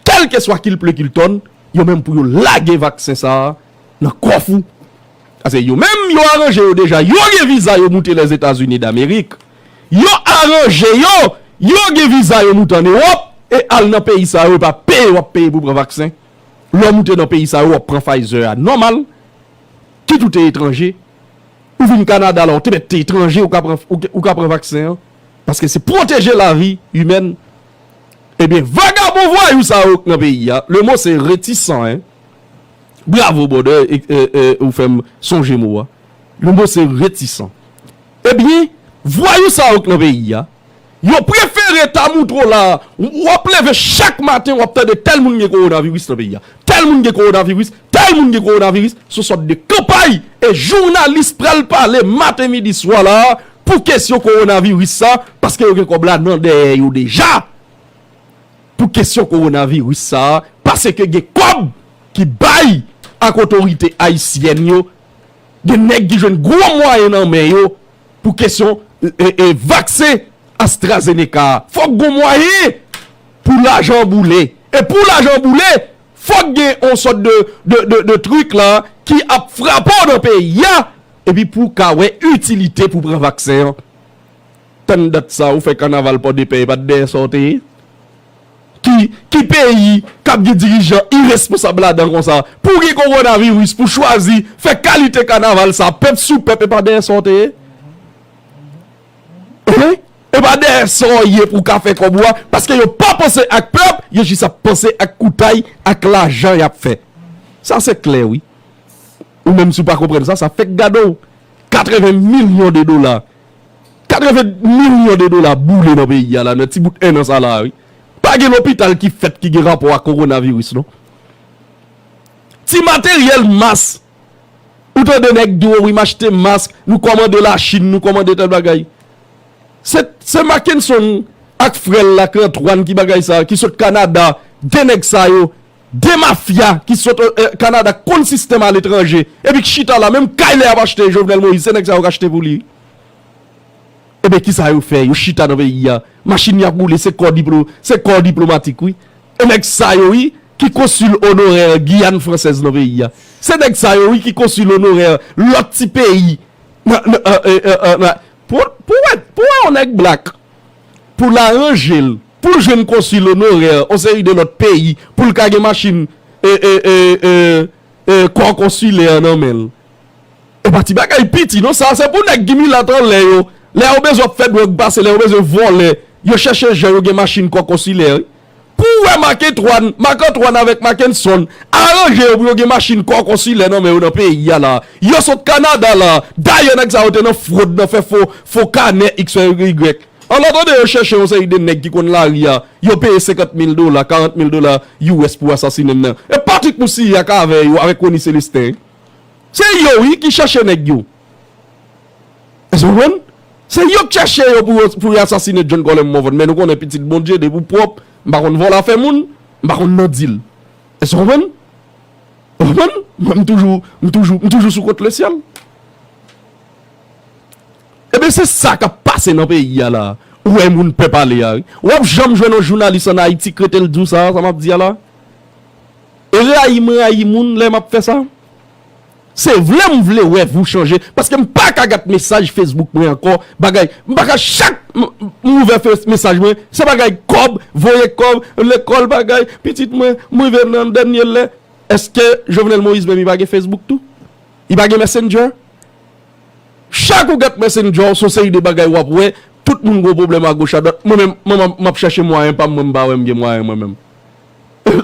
kèlkeswa kilple kiltòn, yo menm pou yo lage vaksen sa a nan kòf ou. Paske yo menm, yo aranje yo deja, yo gen viza yo moute Lèzetazini Damerik. Yo aranje yo, yo gen viza yo moute ann Ewòp, e al nan peyi sa yo, e pa peye w ap peye pou pran vaksen. Lè w moute nan peyi sa yo, w ap pran Pfizer a nòmal, kit ou te etranje, ou vin Kanada la, ou te mèt te etranje, ou ka pran, ou, ou ka pran vaksen an. Paske se pwoteje lavi imèn. Ebyen, vagabon vwayou sa yo k nan peyi a, le mo se retisan, en. Bravo, brother, e, e, e, ou fè m sonje mo a. Le mo se retisan. Ebyen, vwayou sa yo k nan peyi a, yo prefere ta moutre w la, w ap leve chak maten, w ap tande tèl moun gen kowonaviris nan peyi a. Tèl moun gen kowonaviris, tèl moun gen kowonaviris, se yon sòt de kanpay. E jounalis pral pale maten, midi, swa la, pou kesyon kowonaviris sa, paske yo gen kòb la nan dèyè yo deja. Pou kesyon kowonaviris sa a, paske gen kòb ki bay ak otorite ayisyèn yo, gen nèg ki jwenn gwo mwayen nan men yo pou kesyon, e, e, vaksen AstraZeneca a. Fòk gon mwayen pou lajan boule. E pou lajan boule, fòk gen yon sòt de, de, de, de trik la ki ap frape w nan peyi a, epi pou w ka wè itilite pou pran vaksen an. Tann dat sa, ou fè kanaval Pòdepè, e pa t dèyè sa w te ye? Ki, ki peyi k ap gen dirijan iresponsab ladan konsa? Pou gen kowonaviris, pou chwazi fè kalite kanaval sa, pèp sou pèp, e pa dèyè sa w te ye? Hein? E pa dèyè sa w ye pou w ka fè kòb ou a, paske yo pa panse ak pèp, yo jis ap panse ak koutay, ak lajan y ap fè. Sa se klè, wi. Ou menm si w pa konprann sa, sa fèk gade w. Katreven milyon de dola. Katreven milyon de dola boule nan peyi a la, nan ti bout en an sa la, wi. Pa gen lopital ki fèt ki gen rapò ak kowonaviris, non. Ti materyèl mas. Ou tande nèg di w, wi, m achte mask, nou kòmande Lachin, nou kòmande tèl bagay. Se, se Mackenson ak frè l la, Antoine, ki bagay sa, ki sot Kanada, de nèg sa yo, de mafya ki sot, e, e, Kanada, konn sistèm aletranje, epi k chita la, menm kay lè y ap achte Jovenel Moïse, se nèg sa yo k achte pou li. Ebyen, kisa yo fè? Yo chita nan peyi a. Machin y ap boule, se kò diplo-, se kò diplomatik, wi. E nèg sa yo, wi, ki konsil onorè Giyàn Fransèz nan peyi a. Se nèg sa yo, wi, ki konsil onorè lòt ti peyi. Nan, nan, e, e, e, e, nan, pou, pou wè, pou wè yon nèg blak, pou l aranje l, pou l jwenn konsil onorè yon seri de lòt peyi, pou l ka gen machin, e, e, e, e, e, kò konsilè nan men l. E pa ti bagay piti non, sa se pou nèg ki milat anlè yo. Lè yo bezwen ap fè dwòg pase, lè yo bezwen vòlè, yo chèche jan yo gen machin kò konsilè, wi. Pou w wè Marc Antoine, Marc Antoine avèk Mackenson aranje yo pou yo gen machin kò konsilè nan men yo nan peyi a la. Yo sot Kanada la. Dayè nèg sa yo te nan fwod, nan fè fo, fo kanè X Y. Ann atandan yo chèche yon seri de nèg ki konn lari a, yo peye senkant mil dola, karant mil dola U S pou asasinen nan. E Patrick Moussiriac avè yo, avèk Rony Célestin. Se yo, wi, ki chèche nèg yo. Èske w konprann? Se yo k chèche yo pou yo, pou yo asasinen John Colem Morvan. Men nou konnen pitit Bondye, depi w pwòp, m pa konn vòlò afè moun, m pa konn nan dil. Èske w konprann? Ou konprann? Mwen, m toujou, m toujou, m toujou sou kont lesyèl. Ebyen, se sa k ap pase nan peyi a la. Ou wè moun pèp ale a, wi. W ap janm jwenn yon jounalis ann Ayiti k rete l di w sa, sa m ap di a la. E rayi m rayi moun lè m ap fè sa. Se vle m vle wè vou chanje. Paske m pa ka gad mesaj Facebook mwen ankò. Bagay, m pa ka chak m, m ouvè fes-, mesaj mwen, se bagay kòb, voye kòb, lekòl bagay, pitit mwen, m rive nan dènye lè. Èske Jovenel Moïse menm li pa gen Facebook tou? Li pa gen Messenger? Chak ou gad Messenger, se yon seri de bagay w ap wè, tout moun gen pwoblèm agoch adwat. Mwen menm, mwen, mwen, m ap chèche mwayen pa m, mwen m pa wè m gen mwayen mwen menm.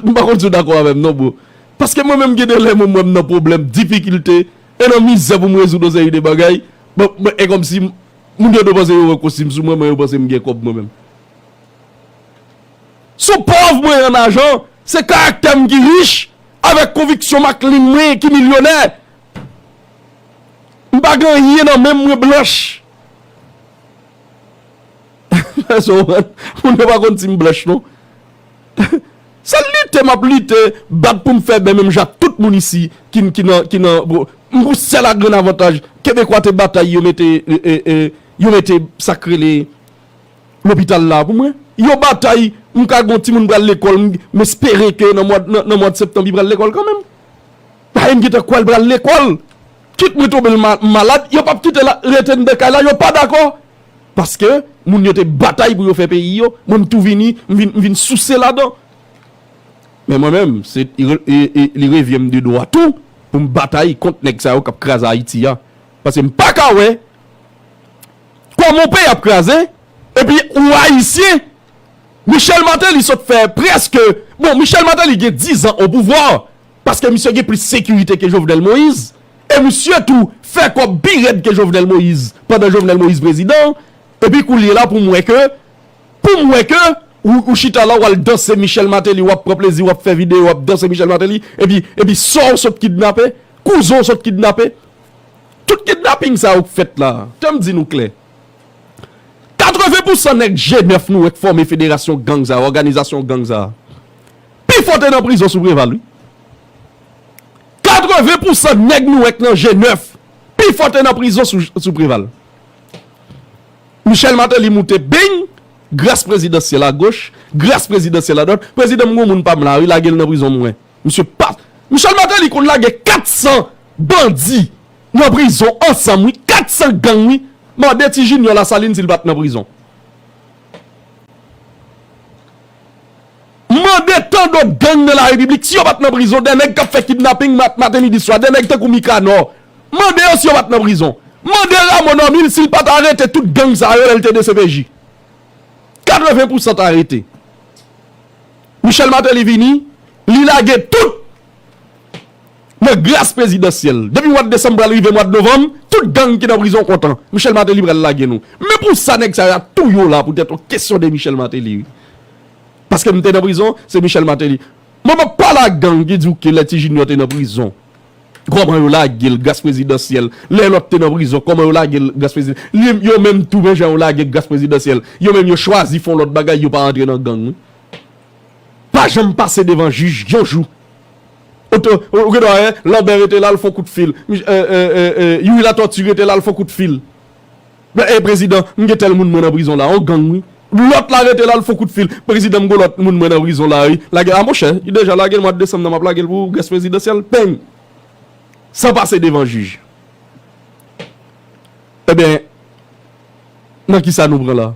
M pa konn si w dakò avè m non, bro. Paske mwen menm gen de lè mwen, mwen m nan pwoblèm, difikilte, e nan mizè pou m rezoud yon seri de bagay. Bon, mwen, e kòmsi m, moun yo dwe panse yo wè kostim sou mwen, men yo panse m gen kòb mwen menm. Sou pòv mwen an ajan, se karaktè m ki rich, avèk konviksyon m ak liy mwen ki milyonè. M pa gen anyen nan men m, mwen blanch. Pèsonn, moun yo pa konn si m blanch non. Se lite m ap lite, bat pou m fè byen menm jan ak tout moun isi ki, ki nan, ki nan, bon, m pou sèl ak grenn avantaj. Kebekwa te batay, yo mete, e, e, e, yo mete sa k rele lopital la pou mwen. Yo batay, m ka gen yon timoun pral lekòl, m, m espere ke nan mwa, nan, nan mwa septanm li pral lekòl kanmenm. Paske m gentan kwè l pral lekòl. Kit mwen tonbe l ma-, malad, yo p ap kite l rete anndan kay la, yo pa dakò. Paske moun yo te batay pou yo fè peyi yo, mwen m tou vini, m vin, m vin souse ladan. Men mwen menm, se, li re-, e, e, li revyen m de dwa tou pou m batay kont nèg sa yo k ap kraze Ayiti a. Paske m pa ka wè kòman yon peyi ap kraze, epi ou Ayisyen. Michel Martelly sot fè prèske, bon, Michel Martelly gen diz an o pouvwa, paske misye gen plis sekirite ke Jovenel Moïse, e misye tou fè kòb pi rèd ke Jovenel Moïse, pandan Jovenel Moïse prezidan, epi koulye la pou m wè ke, pou m wè ke, ou, ou chita la, w al danse Michel Martelly, w ap pran plezi, w ap fè videyo, w ap danse Michel Martelly, epi, epi sa w sot kidnape, kouzen w sot kidnape, tout kidnaping sa yo k fèt la, tan m di nou klè. Katreven pousan nèg G nèf nou wè k fòme federasyon gang sa yo, òganizasyon gang sa yo, pifò te nan prizon sou Preval, wi. Katreven pousan nèg nou wè k nan G nèf, pifò te nan prizon sou, sou Preval. Michel Martelly moute, bing, gras prezidansyèl agoch, gras prezidansyèl adwat. Prezidan m gon moun pa m la, wi, lage l nan prizon mwen. Misye pa, Michel Martelly konn lage kat san bandi nan prizon ansanm, wi, kat san gang, wi. Mande Ti Junior Lasalin si l pa t nan prizon. Mande tandòt gang nan larepiblik si yo pa t nan prizon, de nèg k ap fè kidnaping mat-, maten, midi, swa, de nèg tankou Mikanò. Mande yo si yo pa t nan prizon. Mande Rameau Normil si l pa t arete tout gang sa yo lè l te D C P J. Katreven pousan t arete. Michel Martelly vini, li lage tout nan gras prezidansyèl. Depi mwa desanm pral rive mwa novanm, tout gang ki nan prizon kontan. Michel Martelly pral lage nou. Men pou sa nèg sa yo ap touye w la poutèt yon kesyon de Michel Martelly, wi. Paske m te nan prizon, se Michel Martelly. Mwen p ap pale ak gang ki di w ke lè Ti Junior te nan prizon, kòman yo lage l gras prezidansyèl. Lè lòt te nan prizon, kòman yo lage l gras prezidansyèl. Li, yo menm tou men jan yo lage gras prezidansyèl. Yo menm yo chwazi fè yon lòt bagay, yo pa rantre nan gang, wi. Pa janm pase devan jij yon jou. Oto-, ou gen dwa wè, Lambert rete la, l fè yon kout fil. Mich-, e, e, e, e, Youri Latortue rete la, l fè yon kout fil. E, prezidan, m gen tèl moun mwen nan prizon la, yon gang, wi. Lòt la rete la, l fè yon kout fil. Prezidan, m gen lòt moun mwen nan prizon la, wi. Lage, a monchè, li deja lage l mwa desanm nan, m ap lage l pou gras prezidansyèl. Peng! San pase devan jij. Ebyen, nan kisa nou pran la?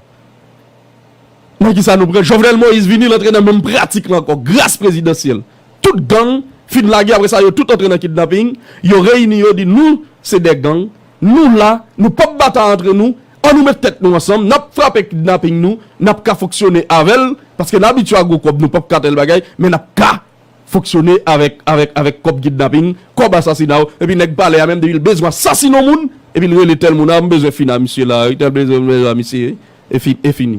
Nan kisa nou pran? Jovenel Moïse vini, l antre nan menm pratik la ankò, gras prezidansyèl. Tout gang fin lage, apre sa, yo tout antre nan kidnaping, yo reyini, yo di, nou, se de gang, nou la, nou p ap batay antre nou, an nou met tèt nou ansanm, n ap frape kidnaping nou, n ap ka fonksyone avè l, paske n abitye a gwo kòb, nou p ap ka tèl bagay, men n ap ka fonksyone avèk, avèk, avèk kòb kidnaping, kòb asasina yo, epi nèg palè a menm, depi l bezwen asasine yon moun, epi l rele tèl moun, a, m bezwen fin a misye la, wi, tèl bezwen, m bezwen a misye, wi, e fi-, e fini.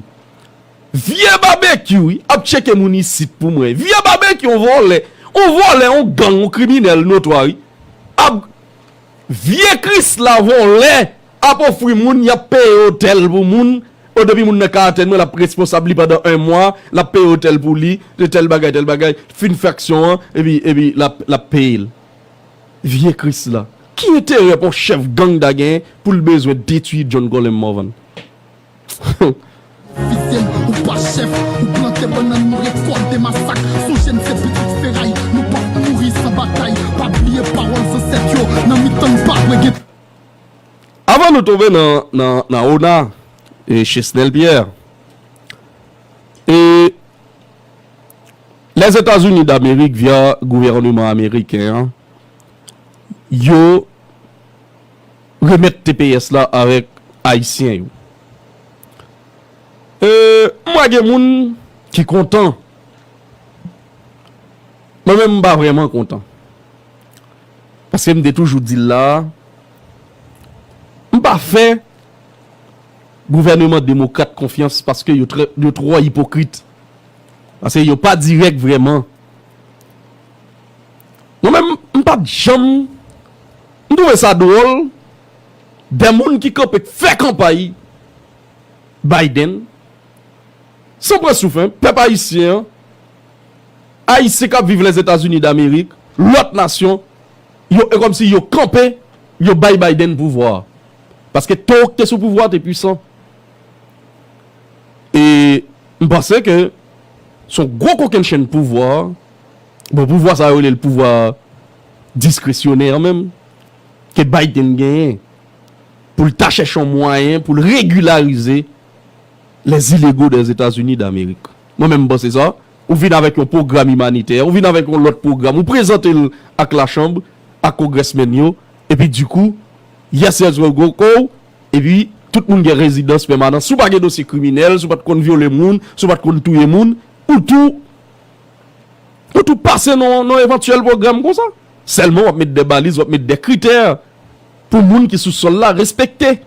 Vye Babekyou, wi, ap tcheke moun isit pou mwen. Vye Babekyou, yon vòlè, yon vòlè, yon gang, yon kriminèl notwa, wi. Ap, vye Krisla vòlè ap ofri moun, y ap peye otèl pou moun. O, depi moun nan ka atèn mwen, l ap responsab li pandan en mwa, l ap peye otèl pou li, de tèl bagay, tèl bagay. Fin fè aksyon an, epi, epi l ap, l ap peye l. Vye Krisla. Ki enterè pou yon chèf gang ta genyen pou l bezwen detwi John Colem Morvan? Ofisyèl, ou pa chèf, ou plante bannann, nou rekòlte masak. Sonje n se pitit feray, nou p ap mouri san batay. Pa bliye pawòl zansèt yo, nan mitan n pa dwe gen. Avan nou tonbe nan, nan, nan ona, e Chesnel Pierre, e Lèzetazini Damerik, via gouvènman ameriken an, yo remèt T P S la avèk Ayisyen yo. E, m wè gen moun ki kontan. Mwen menm, m pa vrèman kontan. Paske m te toujou di l la, m pa fè gouvènman demokrat konfyans paske yo trè, yo twò ipokrit. Paske yo pa dirèk vrèman. Mwen menm, m pa t janm, m twouve sa dwòl, de moun ki kanpe k fè kanpay Biden, san pran souf, en, pèp ayisyen an, Ayisyen k ap viv Lèzetazini Damerik, lòt nasyon, yo, e kòmsi yo kanpe, yo bay Biden pouvwa a. Paske towo k te sou pouvwa a te pwisan. E m panse ke se yon gwo kokennchenn pouvwa. Bon, pouvwa sa yo rele l pouvwa diskresyonè menm, ke Biden genyen pou l ta chèche yon mwayen pou l regilarize les illégaux des États-Unis d'Amérique. Mwen menm, m panse sa. Ou vin avèk yon pwogram imanitè, ou vin avèk yon lòt pwogram, ou prezante l ak lachanm, ak kongrèsmenn yo, epi dikou, yes, yes, go, go, go, epi tout moun gen rezidans pèmanan. Si w pa gen dosye kriminèl, si w pa t konn vyole moun, si w pa t konn touye moun, ou tou, ou tou pase nan, nan evantyèl pwogram konsa. Sèlman w ap met de baliz, w ap met de kritè pou moun ki sou sòl la respekte.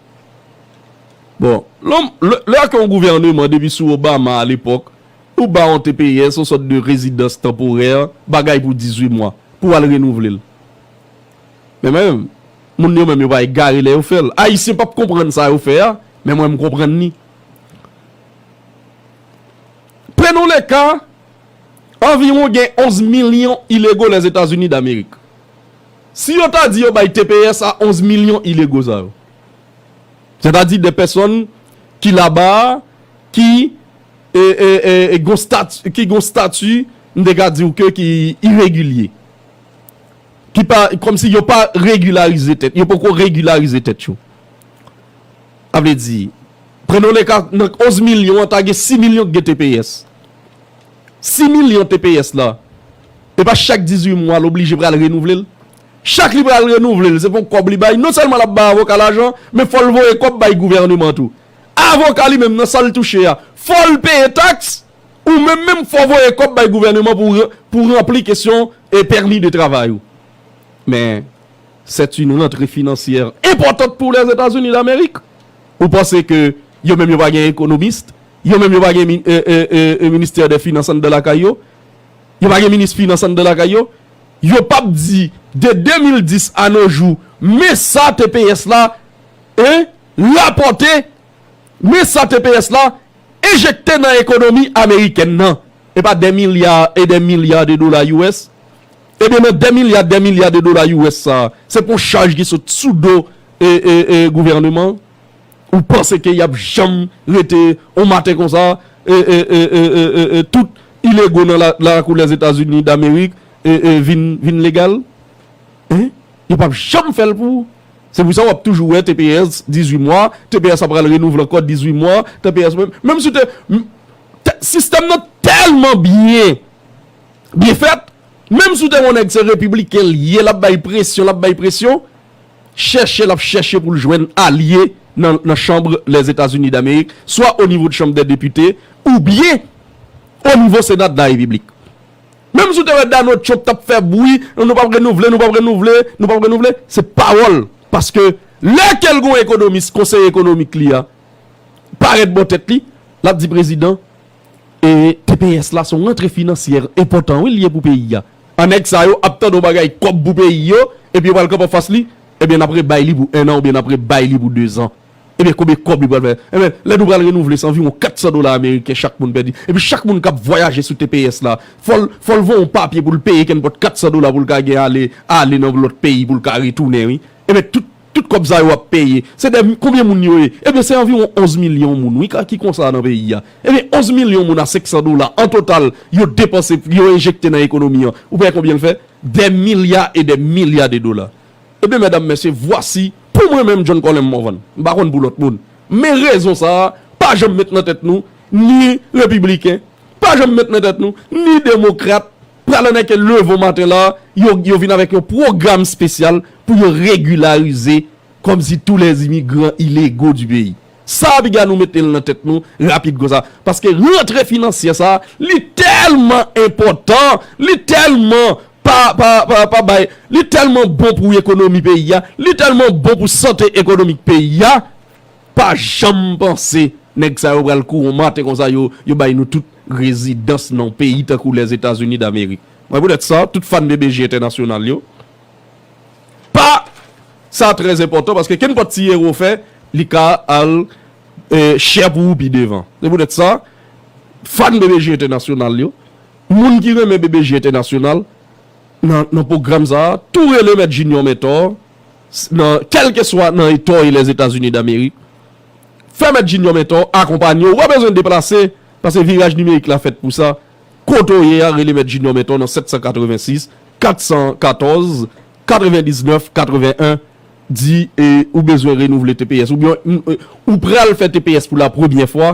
Bon, lè, lè, lè ke yon gouvèneman depi sou Obama alepòk, ou ba yon T P S, yon sòt de rezidans tanporè, bagay pou dizuit mwa, pou w al renouvle l. Men menm, moun yo menm yo pa egare lè yo fè l. Ayisyen p ap konprann sa yo fè a, men mwen m konprann li. Prenons le cas, anviwon gen onz milyon ilego Lèzetazini Damerik. Si yo ta di yo bay T P S a onz milyon ilego sa yo, sètadi de pèsòn ki laba a, ki, e, e, e, e, gon stati, ki gon stati, m te ka di w ke ki iregilye. Ki pa, kòmsi yo pa regilarize tèt, yo poko regilarize tèt yo. Sa vle di, prenons le cas, nan onz milyon an, ta gen sis milyon ki gen T P S. Sis milyon T P S la, e pa chak dizuit mwa l oblije pral renouvle l. Chak li pral renouvle l, se pa yon kòb li bay. Non sèlman l ap bay avoka lajan, men fò l voye kòb bay gouvèneman tou. Avoka li menm nan sa l touche a, fò l peye taks, ou menm menm fò w voye kòb bay gouvèneman pou, pou ranpli kesyon e pèmi de travay ou. Men, c'est une rentrée financière importante pour les États-Unis d'Amérique. Ou panse ke yo menm yo pa gen ekonomis, yo menm yo pa gen mi-, e, e, e, e, ministè de finans anndan lakay yo, yo pa gen minis finans anndan lakay yo, yo p ap di de de mil dis a nos jours, men sa T P S la, e, rapòte, men sa T P S la enjekte nan ekonomi amerikèn nan. E pa des milliards et des milliards de dollars U S. Ebyen, nan des milliards, des milliards de dollars U S sa, se pa yon chaj ki sot sou do, e, e, e, gouvèneman. Ou panse ke y ap janm rete yon maten konsa, e, e, e, e, e, e, e, tout ilego nan la, lakou Lèzetazini Damerik, e, e, vin, vin legal? Hein? Yo p ap janm fè l pou ou. Se pou sa w ap toujou wè T P S dizuit mwa, T P S ap pral renouvle ankò dizuit mwa, T P S menm, menm si w te, m, te, sistèm nan tèlman byen, byen fèt, menm si w te wè yon nèg se repibliken l ye, l ap bay presyon, l ap bay presyon, chèche l ap chèche pou l jwenn alye nan, nan chanm Lèzetazini Damerik, swa o nivo de chanm dè depite, oubyen o nivo Sena de la Repiblik. Menm si w te wè Donald Trump t ap fè bri, nou p ap renouvle, nou p ap renouvle, nou p ap renouvle, se pawòl. Paske lè ke l gon ekonomis, konseye ekonomik li a, parèt bò tèt li, l ap di prezidan, e T P S la se yon rantre finansyè enpòtan wi l ye pou peyi a. An nèg sa yo ap tande yon bagay kòb pou peyi yo, epi yo pral kanpe anfas li, ebyen n ap rebay li pou en an oubyen n ap rebay li pou dezan. Ebyen, konbyen kòb li pral fè? Ebyen, lè nou pral renouvle, se anviwon kat san dola ameriken chak moun pèdi. Epi chak moun k ap vwayaje sou T P S la, fò l, fò l voye yon papye pou l peye kenpòt kat san dola pou l ka gen ale, ale nan lòt peyi pou l ka retounen, wi. Ebyen, tout, tout kòb sa yo ap peye. Se de, konbyen moun yo ye? Ebyen, se anviwon onz milyon moun, wi, ka, ki konsa nan peyi a. Ebyen, onz milyon moun a senk san dola, an total, yo depanse, yo enjekte nan ekonomi an. Ou pa wè konbyen l fè? Des milliards et des milliards de dollars. Ebyen, medam, mesye, vwasi, pou mwen menm, John Colem Morvan, m pa konn pou lòt moun. Men rezon sa a, pa janm met nan tèt nou, ni repibliken, pa janm met nan tèt nou, ni demokrat, pral anèke leve yon maten la, yo, yo vin avèk yon pwogram espesyal pou yo regilarize comme si tous les immigrants illégaux du pays. Sa, piga nou mete l nan tèt nou rapid konsa. Paske rantre finansyè sa, li tèlman enpòtan, li tèlman pa, pa, pa, pa bay, li tèlman bon pou ekonomi peyi a, li tèlman bon pou sante ekonomik peyi a, pa janm panse nèg sa yo pral kouri yon maten konsa, yo, yo bay nou tout rezidans nan yon peyi tankou Lèzetazini Damerik. Mwen poutèt sa, tout fan B B J entènasyonal yo, pa, sa trè enpòtan paske kenpòt ti erè w fè, li ka al, eh, chè pou ou pi devan. Se poutèt sa, fan B B J entènasyonal yo, moun ki renmen B B J entènasyonal, nan, nan pwogram sa a, tou rele Mèt Junior Mentor, s-, nan, kèlkeswa nan Etò e Lèzetazini Damerik. Fè Mèt Junior Mentor akonpanye w. Ou pa bezwen deplase, paske viraj nimerik la fèt pou sa. Kote w ye a, rele Mèt Junior Mentor nan sèt san katrevensis, kat san katòz, katrevendiznèf, katreven en, di, e, ou bezwen renouvle T P S, oubyen, mm, e, ou pral fè T P S pou la premyè fwa,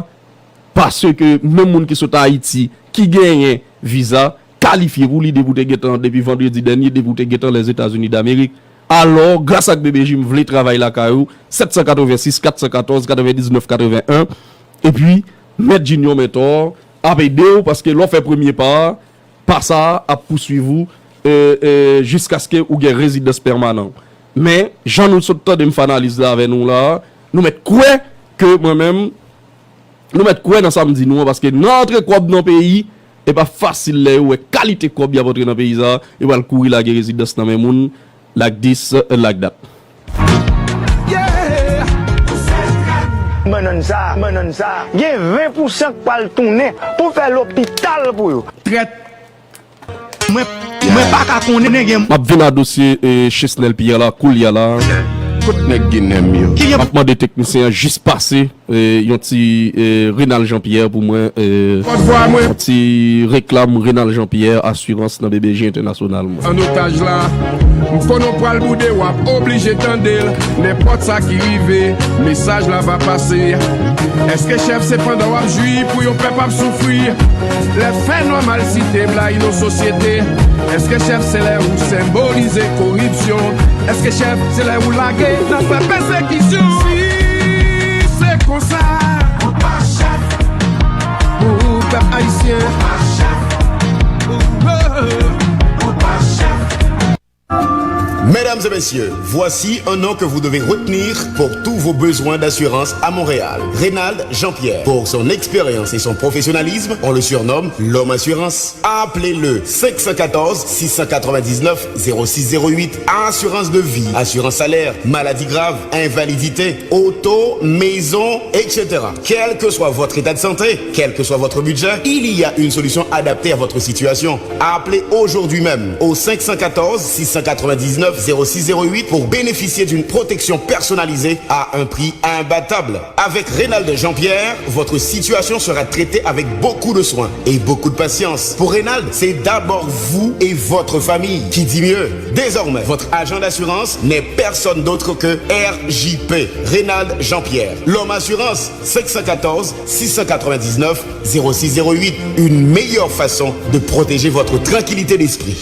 paske menm moun ki sot Ayiti, ki genyen viza, kalifye pou li depi w te gentan, depi vandredi dènye, depi w te gentan Lèzetazini Damerik. Alò, gras ak B B J, m vle travay lakay ou, sèt san katrevensis, kat san katòz, katrevendiznèf, katreven en, epi Mèt Junior Mentor ap ede w, paske lè w fè premye pa a, pa sa a ap pouswiv ou, e, e, jiskaske ou gen rezidans pèmanan. Men, jan nou sot tande m fè analiz la avè nou la a, nou mèt kwè ke mwen menm, nou mèt kwè nan sa m di nou an, paske nan antre kòb nan peyi, e pa fasil lè yo wè kalite kòb y ap antre nan peyi sa a, yo pral kouri lage rezidans nan men moun, like this, uh, like that. Bannann sa, bannann sa, gen ven pousan k pral tounen pou fè lopital pou yo. Trèt. Mwen, mwen pa ka konnen gen. M ap vin a dosye, eh, Chesnel Pierre la, koulye a la. Kot nèg Ginen m yo? M ap mande teknisyen an jis pase, eh, yon ti, eh, Renald Jean Pierre pou mwen, eh, yon ti reklam Renald Jean Pierre, asirans nan B B J entènasyonal mwen. An otaj la, m konnen w pral boude, w ap oblije tande l. Nenpòt sa ki rive, mesaj la va pase. Èske chèf se pandan w ap jwi pou yon pèp ap soufri? Lè fè nòmal site blay nan sosyete. Èske chèf se lè ou senbolize koripsyon? Èske chèf se lè ou lage nan fè pèsekisyon? Si se konsa, ou pa chèf pou pèp ayisyen. Ou pa chèf. Ou pa chèf. Mesdames et messieurs, voici un nom que vous devez retenir pour tous vos besoins d'assurance à Montréal. Reynald Jean-Pierre. Pour son expérience et son professionnalisme, on le surnomme l'homme assurance. Appelez-le cinq cent quatorze, six cent quatre-vingt-dix-neuf, zéro six zéro huit. Assurance de vie, assurance salaire, maladie grave, invalidité, auto, maison, et cetera. Quel que soit votre état de santé, quel que soit votre budget, il y a une solution adaptée à votre situation. Appelez aujourd'hui même au cinq cent quatorze, six cent quatre-vingt-dix-neuf, zéro six zéro huit pour bénéficier d'une protection personnalisée à un prix imbattable. Avec Reynald Jean-Pierre, votre situation sera traitée avec beaucoup de soins et beaucoup de patience. Pour Reynald, c'est d'abord vous et votre famille. Qui dit mieux? Désormais, votre agent d'assurance n'est personne d'autre que R J P, Reynald Jean-Pierre. L'homme assurance, cinq cent quatorze, six cent quatre-vingt-dix-neuf, zéro six zéro huit, une meilleure façon de protéger votre tranquillité d'esprit.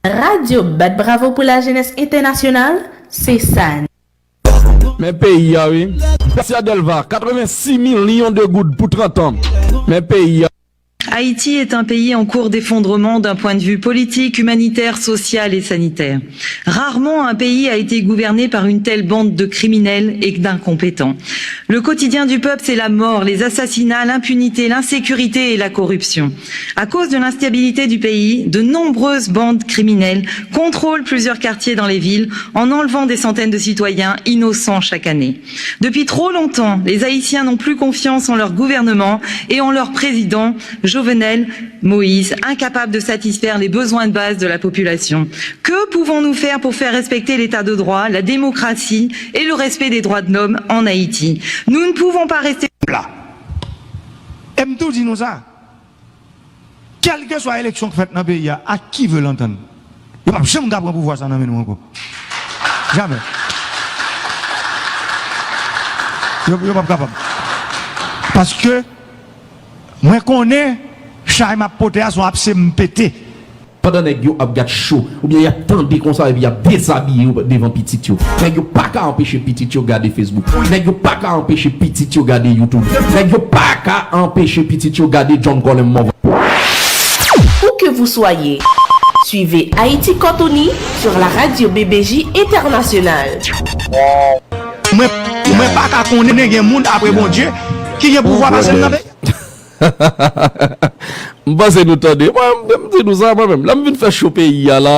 Radyo Bat Bravo pou Lajenès Entènasyonal, se sa n. Men peyi a wi. Gracia Delva, katrevensis milyon de goud pou trant an. Men peyi a. Haïti est un pays en cours d'effondrement d'un point de vue politique, humanitaire, social et sanitaire. Rarement un pays a été gouverné par une telle bande de criminels et d'incompétents. Le quotidien du peuple, c'est la mort, les assassinats, l'impunité, l'insécurité et la corruption. À cause de l'instabilité du pays, de nombreuses bandes criminelles contrôlent plusieurs quartiers dans les villes en enlevant des centaines de citoyens innocents chaque année. Depuis trop longtemps, les Haïtiens n'ont plus confiance en leur gouvernement et en leur président, Jovenel Moïse, incapable de satisfaire les besoins de base de la population. Que pouvons-nous faire pour faire respecter l'état de droit, la démocratie et le respect des droits de l'homme en Haïti? Nous ne pouvons pas rester. La. E m tou di nou sa. Kèlkeswa eleksyon k fèt nan peyi a, à qui veut l'entendre, yo p ap janm ka pran pouvwa sa nan men nou ankò. Jamè. Yo, yo p ap kapab. Paske mwen konnen chay m ap pote a se yon apse m pete. Pandan nèg yo ap gad cho, oubyen y ap tande konsa epi y ap dezabiye yo devan pitit yo. Nèg yo pa ka anpeche pitit yo gade Facebook. Nèg yo pa ka anpeche pitit yo gade YouTube. Nèg yo pa ka anpeche pitit yo gade John Colem Morvan. Où que vous soyez, suivez Haïti Cortoni sur la radio B B J Internationale. Mwen, mwen pa ka konnen gen moun apre Bondye ki gen pouvwa pase m nan peyi. M panse nou tande. Mwen, m di nou sa, mwen menm. Lè m vin fè cho peyi a la,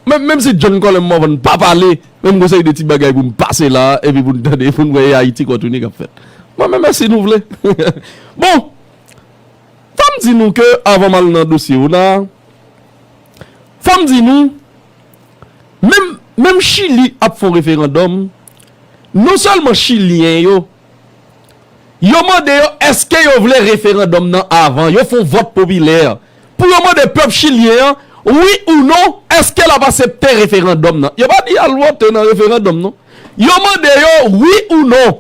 menm, menm si John Colem Morvan pa pale, men m gon seri de ti bagay pou m pase la, epi pou n tande, pou n wè e Ayiti kontinye k ap fèt. Mwen menm, si nou vle. Bon, fò m di nou ke, avan m al nan dosye yo la, fò m di nou, menm, menm Chili ap fè yon referandòm, non sèlman Chilyen yo, yo mande yo èske yo vle referandòm nan avan, yo fè yon vòt popilè pou yo mande pèp chilyen an, wi ou non, èske l ap aksepte referandòm nan. Yo pa di al vote nan referandòm, non. Yo mande yo, wi ou non,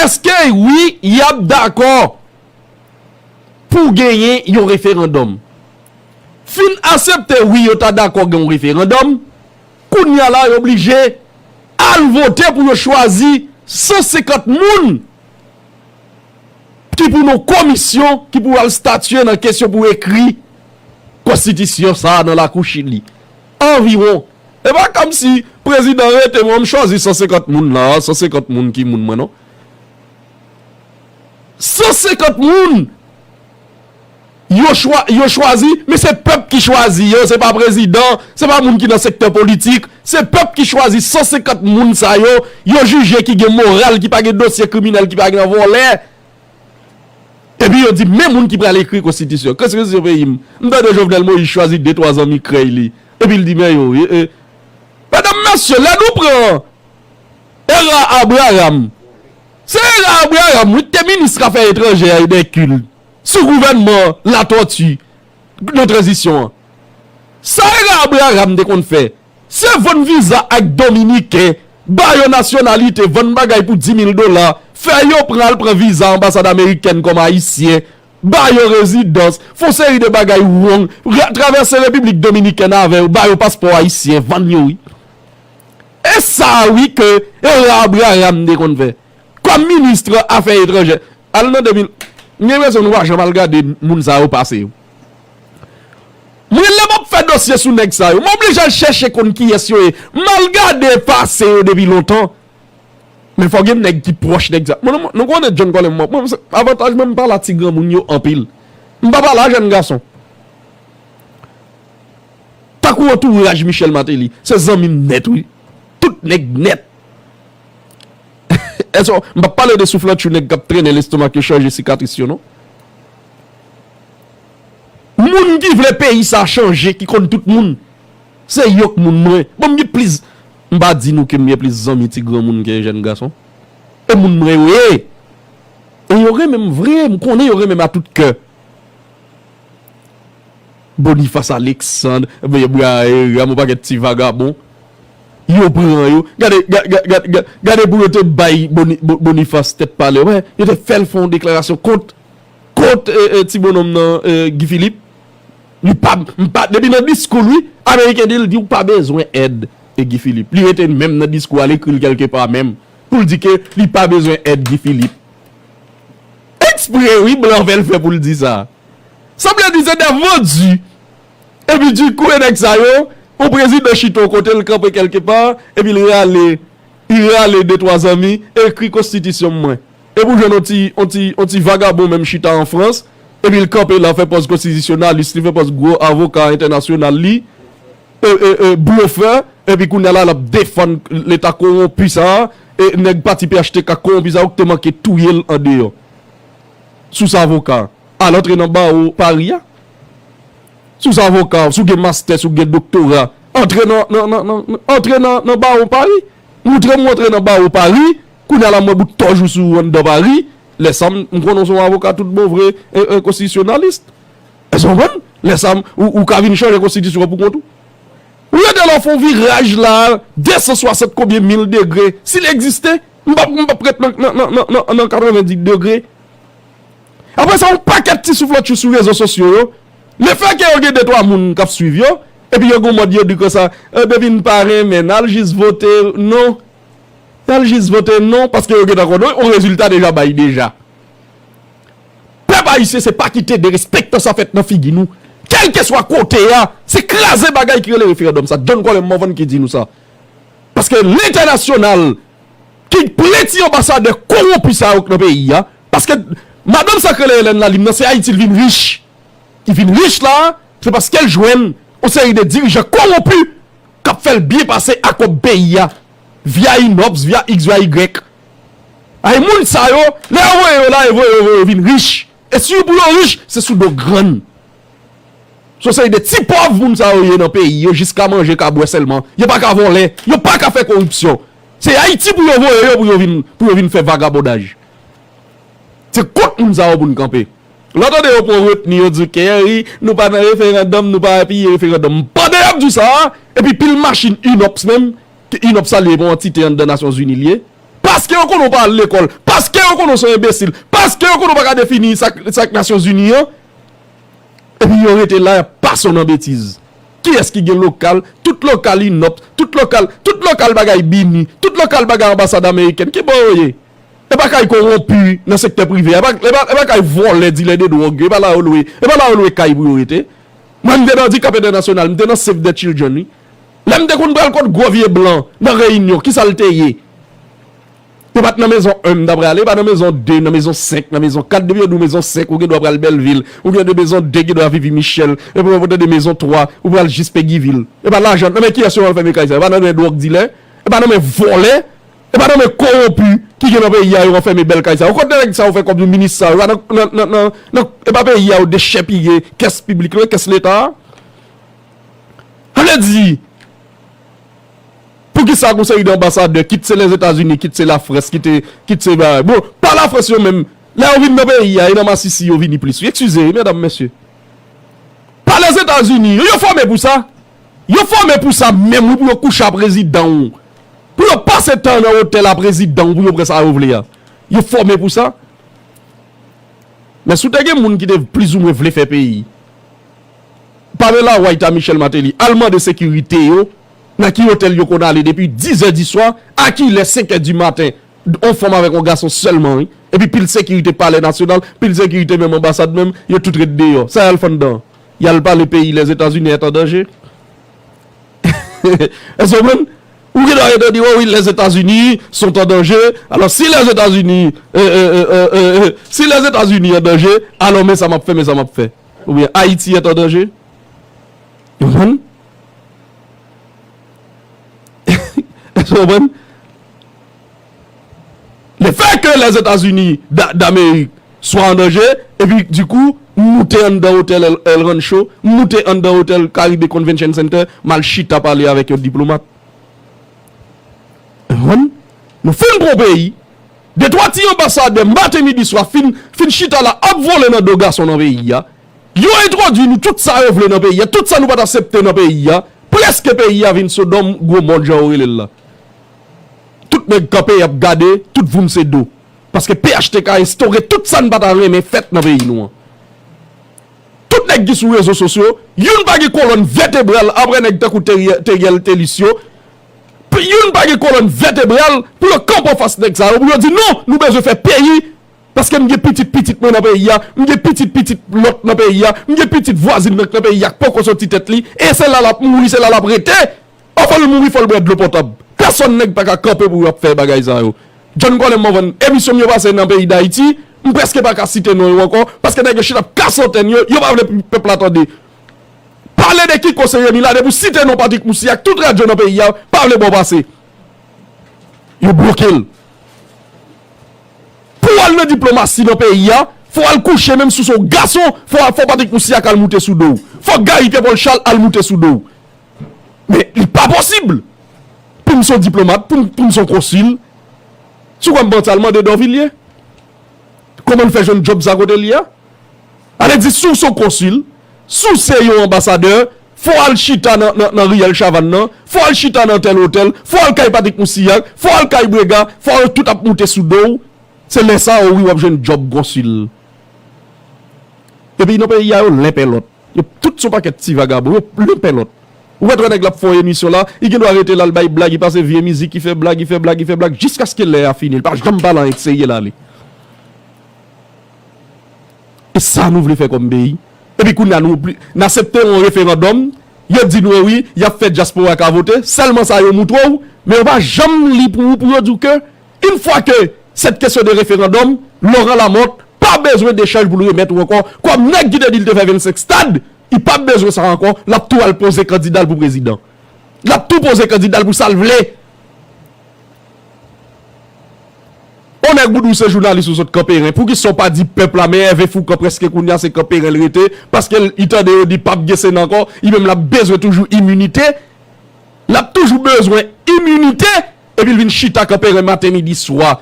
èske wi, y ap dakò pou genyen yon referandòm. Fin aksepte wi, yo ta dakò gen yon referandòm, kounye a la, yo oblije al vote pou yo chwazi san senkant moun ki pou nan komisyon ki pou al statye nan kesyon pou ekri konstitisyon sa a nan lakou Chili. Anviwon. E pa kòmsi prezidan rete, mwen, m chwazi san senkant moun la, san senkant moun ki moun mwen, non. San senkant moun yo, chwa, yo chwazi, men se pèp ki chwazi yo, se pa prezidan, se pa moun ki nan sektè politik, se pèp ki chwazi san senkant moun sa yo, yo jije ki gen moral, ki pa gen dosye kriminèl, ki pa gen vòlè. Epi yo di, men moun ki pral ekri konstitisyon. Konstitisyon peyi m. M tande Jovenel Moïse chwazi de, twa zanmi krèy li. Epi l di, men yo, e, e. Medam, mesye, lè nou pran Hera Abraham, se Hera Abraham, wi, ki te minis afè etranjè e dè kilt sou gouvènman Latortue nan tranzisyon an. Sa Hera Abraham te konn fè, se vann viza ak Dominiken, ba yo nasyonalite, vann bagay pou dis mil dola, fè yo pran al pran viza anbasad amerikèn kòm Ayisyen, ba yo rezidans, fè yon seri de bagay wrong, ra, travèse Repiblik Dominikèn avè yo, ba yo paspò ayisyen, vann yo, wi. E sa, wi, ke Hera Abraham te konn fè. Kòm minis afè etranjè, al nan de mil, m gen enpresyon nou pa janm al gade moun sa yo pase yo. Mwen, lè m ap fè dosye sou nèg sa yo, m oblije al chèche konn kiyès yo ye. M al gade pase yo depi lontan. Men fò gen nèg ki pwòch nèg sa. Mwen, nou, nou konnen John Colem Mò. Mwen, se, avantaj mwen, m pale a ti granmoun yo anpil. M pa pale a jèn gason. Tankou antouraj Michel Martelly, se zanmi m nèt, wi. Tout nèg nèt. Èske m p ap pale de souflantchou nèg k ap trennen lestomak yo chanje sikatris yo, non? Moun ki vle peyi sa chanje, ki konn tout moun, se yo k moun mwen. Bon, m gen plis, m pa di nou ke m gen plis zanmi ti granmoun ke jèn gason. E moun mwen yo ye. E yo renmen m vre, m konnen yo renmen m a tout kè. Boniface Alexandre, Bra Herram, yon pakèt ti vagabon. Yo pran yo. Gade, ga, ga, ga, ga, gade pou yo te bay Boni, Bo, Boniface tèt pale. Wè, yo te fè l fè yon deklarasyon kont, kont, e, e, ti bononm nan, e, Guy Philippe. Li pa, m pa, depi nan diskou l, wi, Ameriken di l, di ou pa bezwen èd, e, Guy Philippe. Li rete menm nan diskou a, l ekri l kèlkepa menm. Pou l di ke li pa bezwen èd Guy Philippe. Ekspre, wi, blan fè l fè pou l di sa. Sa vle di se de vandi. Epi dikou, e nèg sa yo, yon prezidan chita yon kote, l kanpe kèlkepa, epi l rale, li rale de twa zanmi, ekri konstitisyon mwen. Epi w jwenn yon ti, yon ti, yon ti vagabon menm chita an Frans, epi l kanpe la, fè pòz konstitisyonalis, li fè pòz gwo avoka entènasyonal li, e, e, e, blofè, epi kounye a la, l ap defann leta kowonpi sa a, e nèg pati P H T K kowonpi sa a, ou ki te manke touye l andeyò. Sou sa avoka. Al antre nan bawo Pari a. Si w se avoka, si w gen mastè, si w gen doktora, antre nan, nan, nan, nan, antre nan, nan bawo Pari. Montre m ou antre nan bawo Pari, kounye a la m wè bout tòj ou sou ou anndan Pari. Lè sa m, m konnen w se yon avoka tout bon vre, e, e, konstitisyonalis. Èske w konprann? Lè sa m, ou, ou ka vin chanje konstitisyon an pou kont ou. Ou rete la, w fè yon viraj la, de san swasant konbyen mil degre. Si l egziste, m p ap, m p ap ret nan, nan, nan, nan, nan, nan katrevenndis degre. Apre sa, yon pakèt ti souflantchou sou rezo sosyo yo, lefètke yo gen de twa moun k ap swiv yo, epi yo gen yon mòd yo di konsa, e, depi n pa renmen n, al jis vote non. Al jis vote non, paske yo gentan konnen yon rezilta deja bay deja. Pèp ayisyen, se pa kite derespektan sa fèt nan figi nou. Kèlkeswa kote a, se kraze bagay ki rele referandòm sa. John Colem Morvan ki di nou sa. Paske lentènasyonal ki plenti anbasadè kowonpi sa yo k nan peyi a, paske Madanm sa k rele Hélène Lalim nan, se Ayiti l vin rich. Li vin rich la, se paske l jwenn yon seri de dirijan kowonpi k ap fè l byen pase ak kòb peyi a, via Inops, via X, via Y. Ay, moun sa yo, lè yo voye yo la, yo voye yo, voye yo vin rich. E si pou yo rich, se sou do grann. Se yon seri de ti pòv moun sa yo ye nan peyi, yo jis ka manje, ka bwè sèlman. Yo pa ka vòlè, yo pa ka fè koripsyon. Se Ayiti pou yo voye yo, pou yo vin, pou yo vin fè vagabondaj. Se kont moun sa yo pou n kanpe. Lè w tande yo pran retni, yo di, "Kerry, nou pa nan referandòm, nou pa apiye referandòm." Pandan y ap di w sa a, epi pil machin Inops menm, ke Inops sa li ye, pa yon antite anndan Nasyonzini li ye. Paske yo konnen w pa al lekòl, paske yo konnen w se yon enbesil, paske yo konnen w pa ka defini sa k, sa k Nasyonzini an, epi yo rete la, y ap pase w nan betiz. Kiyès ki gen lokal? Tout lokal Inops, tout lokal, tout lokal bagay Bini, tout lokal bagay anbasad amerikèn, ki bò yo ye? E pa kay kowonpi nan sektè prive a, e pa, e pa, e pa kay vòlè, dilè de dwòg yo, e pa la yo lwe, e pa la yo lwe kay pou yo rete. Mwen, m te nan Handicap International, m te nan Save the Children, wi. Lè m te konn pral kot gwo vye blan nan reyinyon, kisa l te ye? Yo pa t nan mezon en m ta prale, yo pa nan mezon de, nan mezon senk, nan mezon kat. Depi yo di w mezon senk, ou gen dwa pral Bèlvil, ou gen de mezon de, gen dwa Vivi Michèl, epi w tande mezon twa, ou pral jis Pegivil. E pa lajan, nan men kiyès yo anfèmen kay sa yo? E pa nan men dwòg dilè? E pa nan men vòlè? E pa nan men kowonpi ki gen nan peyi a yo anfèmen bèl kay sa yo? Kote nèg sa yo fè kòb yo, minis sa yo? E pa nan, nan, nan, nan, nan, e pa peyi a yo dechèpiye kès piblik la, kès leta a? Sa vle di, poukisa gon seri de anbasadè, kit se Lèzetazini, kit se Lafrans, kit, kit se bagay. Bon, pa Lafrans yo menm, lè yo vin nan peyi a, e nan masisi yo vini plis. Wi, eskize, wi, medam, mesye. Pa Lèzetazini, yo, yo fòme pou sa. Yo fòme pou sa menm, wi, pou yo kouche a prezidan w. Pou yo pase tan nan otèl a prezidan w, pou yo pran sa yo vle a. Yo fòme pou sa. Men si w te gen moun ki te plizoumwen vle fè peyi, Pamela White a Michel Martelly, al mande sekirite yo nan ki otèl yo konn ale depi dizè diswa, a kilè senkè dimaten, yon fanm avèk yon gason sèlman, wi. Epi pil sekirite Palè Nasyonal, pil sekirite menm anbasad menm, yo tout ret deyò. Sa y al fè anndan? Y al pale peyi Lèzetazini est en danger? Èske w konprann? Ou gen dwa rete di, "Oh oui, les États-Unis sont en danger." Alors, si les États-Unis, euh, euh, euh, euh, euh, euh, si les États-Unis en danger, alors men sa m ap fè, men sa m ap fè. Oubyen Ayiti est en danger. Ou konprann? Èske w konprann? Le fait que les États-Unis d'a-, d'Amérique soient en danger, epi, dikou, m moute anndan otèl El, El Rancho, m moute anndan otèl Caribe Convention Center, m al chita pale avèk yon diplomat. Ou konprann? Nou fin pran peyi. De twa ti anbasadè, maten, midi, swa, fin, fin chita la, ap vole nan do gason nan peyi a. Yo entwodui nou tout sa yo vle nan peyi a, tout sa nou pa t aksepte nan peyi a. Prèske peyi a vin Sodòm, gwo mòn, jan yo rele l la. Tout nèg kanpe, y ap gade, tout voum se do. Paske P H T K enstore tout sa n pa ta renmen fèt nan peyi nou an. Tout nèg ki sou rezo sosyo, youn pa gen kolòn vètebral apre nèg tankou Teriel, Teriel Telis yo. P-, youn pa gen kolòn vètebral pou yo kanpe anfas nèg sa yo, pou yo di, "Non, nou bezwen fè peyi, paske m gen pitit pitit mwen nan peyi a, m gen pitit pitit lòt nan peyi a, m gen pitit vwazin nan, nan peyi a k poko soti tèt li, e se la l ap mouri, se la l ap rete." Anvan l mouri, fò l bwè dlo potab. Pèsonn nèg pa ka kanpe pou yo ap fè bagay sa yo. John Colem Morvan, emisyon m yo pase nan peyi Dayiti, m prèske pa ka site non yo ankò, paske nèg yo chita ap kase antèn yo, yo pa vle pèp la tande. Pale de ki konseye mi la, depi w site non Patrick Moussi ak tout radyo nan peyi a, pa vle ba w pase. Yo bloke l. Pou w al nan diplomasi nan peyi a, fò w al kouche menm si w se yon gason, fò, fò Patrick Moussi ak al moute sou do w. Fò Gary Pierre Paul Charles al moute sou do w. Men li pa posib pou m se yon diplomat, pou m, pou m se yon konsil. Si w kwè m manti, al mande Dorvilliers kòman l fè jwenn djòb sa kote l ye a. Ale di, si w se yon konsil, si w se yon anbasadè, fò w al chita nan, nan, nan riyèl Chavann nan, fò w al chita nan tèl otèl, fò w al kay Patrick Moussi a, fò w al kay Brega, fò yo tout ap moute sou do w. Se lè sa a, wi, w ap jwenn djòb konsil. Epi nan peyi a, yo len pè lòt. Yo tout se yon pakèt ti vagabon, yo len pè lòt. Ou pa t wè nèg la ap fè yon emisyon la, li gen dwa rete la, l bay blag, li pase vye mizik, li fè blag, li fè blag, li fè blag, jiskaske lè a fini, li pa janm pale anyen k serye la, li. E sa nou vle fè kòm peyi? Epi kounye a nou pli, n aksepte yon referandòm, yo di nou, wi, y ap fè dyaspora ka vote, sèlman sa yo moutre w, men yo pa janm li pou ou, pou yo di w ke, une fois que cette question de référendum, Laurent Lamothe pa pa bezwen dechaj pou l remèt ou ankò. Kòm nèg ki te di l te fè vennsenk stad, li p ap bezwen sa ankò. L ap tou al poze kandida l pou prezidan. L ap tou poze kandida l pou sa l vle. On nèg ou di w se jounalis ou sot Kanperen, poukisa w pa di pèp la, men Hervé Fourcand prèske kounye a se Kanperen l rete, paske l, li tande yo di p ap gen Sena ankò, li menm l ap bezwen toujou iminite, l ap toujou bezwen iminite, epi l vin chita Kanperen maten, midi, swa.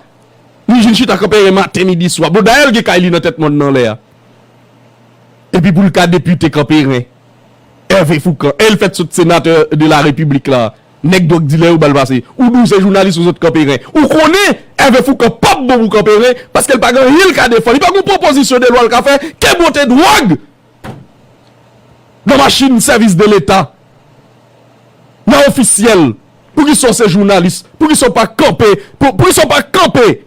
Li vin chita Kanperen maten, midi, swa. Bon, dayè l gen kay li nan tèt mòn nan lè a. Epi pou l ka depite Kanperen. Hervé Fourcand, e l fèt sot senatè de la repiblik la. Nèg dwòg dilè yo ba l pase. Ou di w se jounalis ou sot Kanperen. Ou konnen Hervé Fourcand p ap bon pou Kanperen paske l pa gen anyen l ka defann. Li pa gen pwopozisyon de lwa l ka fè ke monte dwòg nan machin sèvis de leta, nan ofisyèl. Poukisa w se jounalis? Poukisa w pa kanpe? Pou, poukisa w pa kanpe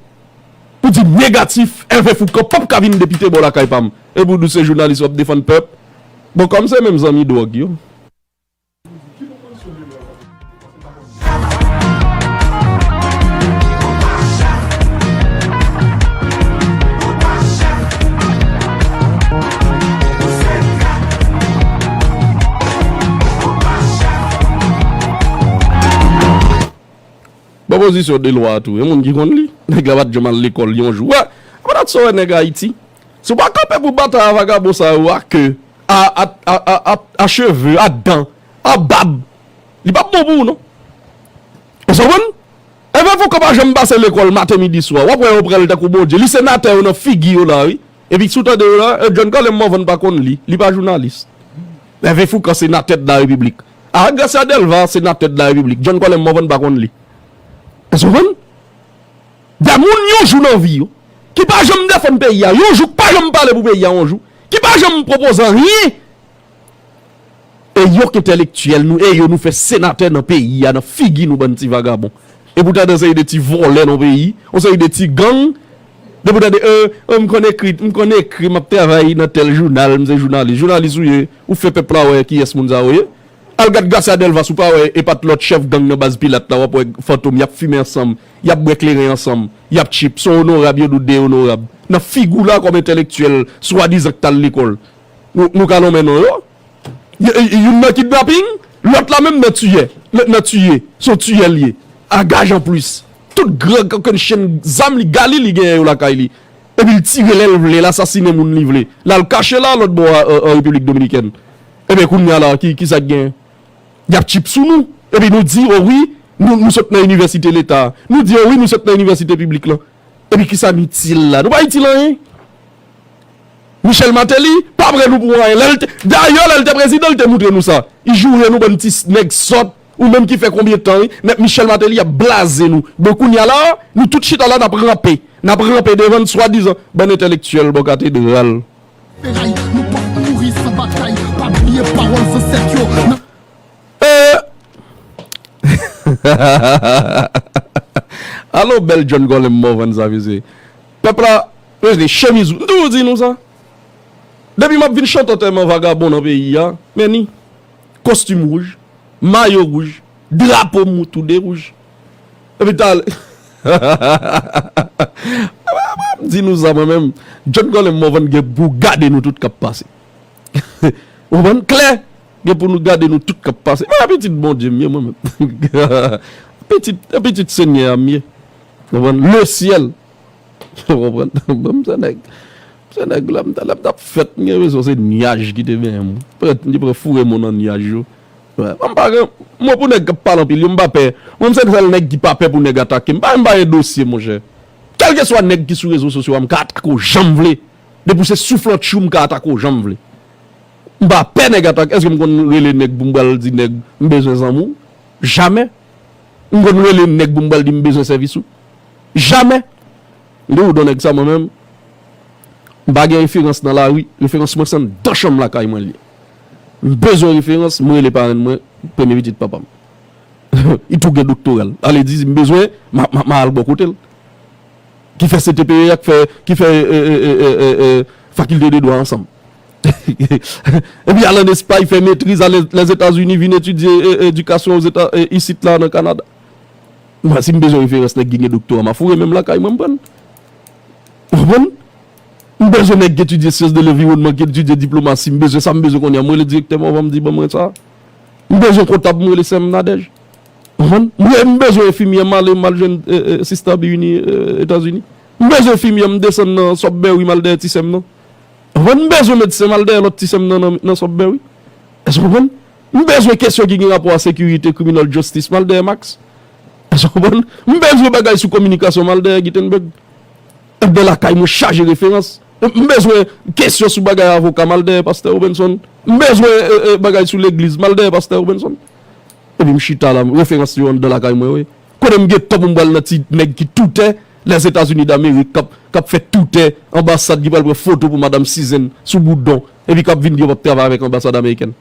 pou di negatif? Hervé Fourcand p ap ka vin depite bò lakay pa m. E pou di w se jounalis w ap defann pèp? Bon, kòm se menm zanmi dwòg yo. Pwopozisyon de lwa a tou, yon moun ki konn li. Nèg la pa t janm al lekòl yon jou. Wè, apa dat sa w wè nèg Ayiti? Si w pa kanpe pou batay a vagabon sa yo a ke, a, a, a, a, a, a cheve, a dan, a bab, li p ap bon pou ou non. Èske w konprann? Hervé Fourcand pa janm pase lekòl maten, midi, swa. W ap wè yo pran l tankou Bondye. Li senatè yo nan figi yo la, wi. Epi si w tande yo la, e, John Colem Morvan pa konn li. Li pa jounalis. Hervé Fourcand senatè de la repiblik. A, Gracia Delva senatè de la repiblik. John Colem Morvan pa konn li. Èske w konprann? De moun yon jou nan vi yo, ki pa janm defann peyi a, yon jou, ki pa janm pale pou peyi a, yon jou, ki pa janm pwopoze anyen. E yo k entèlektyèl nou, e yo nou fè senatè nan peyi a, nan figi nou bann ti vagabon. E pou tande yon seri de ti vòlè nan peyi, yon seri de ti gang, depi w tande, e, e, m konn ekri, m konn ekri, m ap travay nan tèl jounal, m se jounalis. Jounalis ou ye, ou fè pèp la wè kiyès moun sa yo ye. Al gad Gracia Delva, si w pa wè, e pa t lòt chèf gang nan baz Pilat la, w ap wè fantom, y ap fimen ansanm, y ap bwè kleren ansanm, y ap tchip, se yon onorab, yo di w de onorab. Nan figi w la kòm entèlektyèl, swadizan k t al lekòl. Nou, nou ka lonmen non yo. Y-, y-, youn nan kidnaping, lòt la menm nan tiye. Lòt nan tiye. Se yon tiyè l ye. A gaj anplis. Tout gran kokennchenn zam li, gali li genyen yo lakay li. Epi l tire lè l vle, l asasinen moun li vle. L al kache la, lòt bò a, an, an Repiblik Dominikèn. Ebyen, kounye a la, ki, ki sa k genyen? Y ap tchip sou nou. Epi nou di, o wi, nou, nou sot nan inivèsite leta. Nou di, o wi, nou sot nan inivèsite piblik lan. Epi kisa n itil la? Nou pa itil anyen. Michel Martelly pa pran nou pou anyen. Lè l te, dayè, lè l te prezidan, l te moutre nou sa. Li joure nou bann ti s-, nèg sòt, ou menm ki fè konbyen tan, wi. Nèg Michel Martelly ap blaze nou. Bon, kounye a la, nou tout chita la, n ap ranpe. N ap ranpe devan n, swadizan, bann entèlektyèl bò katedral. Feray, nou p ap mouri san batay. Pa bliye pawòl zansèt yo. Nan Eh. Alon bèl John Colem Morvan sa, mesye. Pèp la, mesye, chemiz wouj. M toujou di nou sa. Depi m ap vin chante antèman vagabon nan peyi a, men ni kostim wouj, mayo wouj, drapo m tou de wouj. Epi talè, m di nou sa mwen menm, John Colem Morvan gen pou gade nou tout k ap pase. Ou konprann? Klè, gen pou nou gade nou tout k ap pase. Mwen pitit Bondye m ye, mwen menm. Pitit, pitit Senyè a m ye. Ou konprann? Le syèl. Ou konprann? Bon, m se nèg, m se nèg, lè m t, lè m t ap fèt, m gen enpresyon se nyaj ki te benyen m. Pran, li pran foure m nan nyaj yo. Wè, mwen m pa gen mo pou nèg k ap pale anpil yo, m pa pè. Mwen, m se sèl nèg ki pa pè pou nèg atake m. M pa, m pa gen dosye, monchè. Kèlkeswa nèg ki sou rezo sosyo a, m ka atake w jan m vle. Depi w se souflantchou, m ka atake w jan m vle. M pa pè nèg atake. Èske m konn rele nèg pou m pral di nèg m bezwen zanmi w? Jamè. M konn rele nèg pou m pral di m bezwen sèvis ou? Jamè. M te di w don nèg sa mwen menm. M pa gen referans nan lari, referans mwen se anndan chanm lakay mwen l ye. M bezwen referans, m rele parenn mwen, premye pitit papa m. Li tou gen doktora l. Ale di, m bezwen, m a, m a, m a al bò kote l. Ki fè C T P E a, ki fè, ki fè, e, e, fakilte de dwa ansanm. Epi al ann Espay fè metriz, al Lèzetazini vin etidye, e, edikasyon Ozeta-, e, isit la nan Kanada. Mwen, si m bezwen referans nèg ki gen doktora, m a foure men m lakay mwen, m pran l. Ou konprann? M bezwen nèg ki etidye syans de lenviwònman, ki etidye diplomasi. M bezwen sa, m bezwen konnen. M rele direktè Morvan, m di, "Ban mwen sa." M bezwen kontab, m rele sè m Nadège. Konprann? M, m bezwen enfimyè, m ale, m al jwenn, e, e, Sista Biuni, e, Etazini. M bezwen enfimyè, m desann nan Sudbury, m al dèyè ti sè m nan. Konprann? M bezwen medsen, m al dèyè lòt ti sè m nan, nan, nan Sudbury. Èske w konprann? M bezwen kesyon ki gen rapò a sekirite, criminal justice, m al dèyè Max. Èske w konprann? M bezwen bagay sou kominikasyon, m al dèyè Gutenberg. Anndan lakay mwen chaje referans. M bezwen kesyon sou bagay avoka, m al dèyè pastè Robinson. M bezwen, e, e, bagay sou legliz, m al dèyè pastè Robinson. Epi m chita la, referans yo anndan lakay mwen, wi. Kote m gen tan pou m pral nan ti nèg ki toutè, Lèzetazini Damerik, k ap, k ap fè toutè, anbasad ki pral pran foto pou madanm Sizen sou boudon, epi k ap vin di yo p ap travay avèk anbasad amerikèn.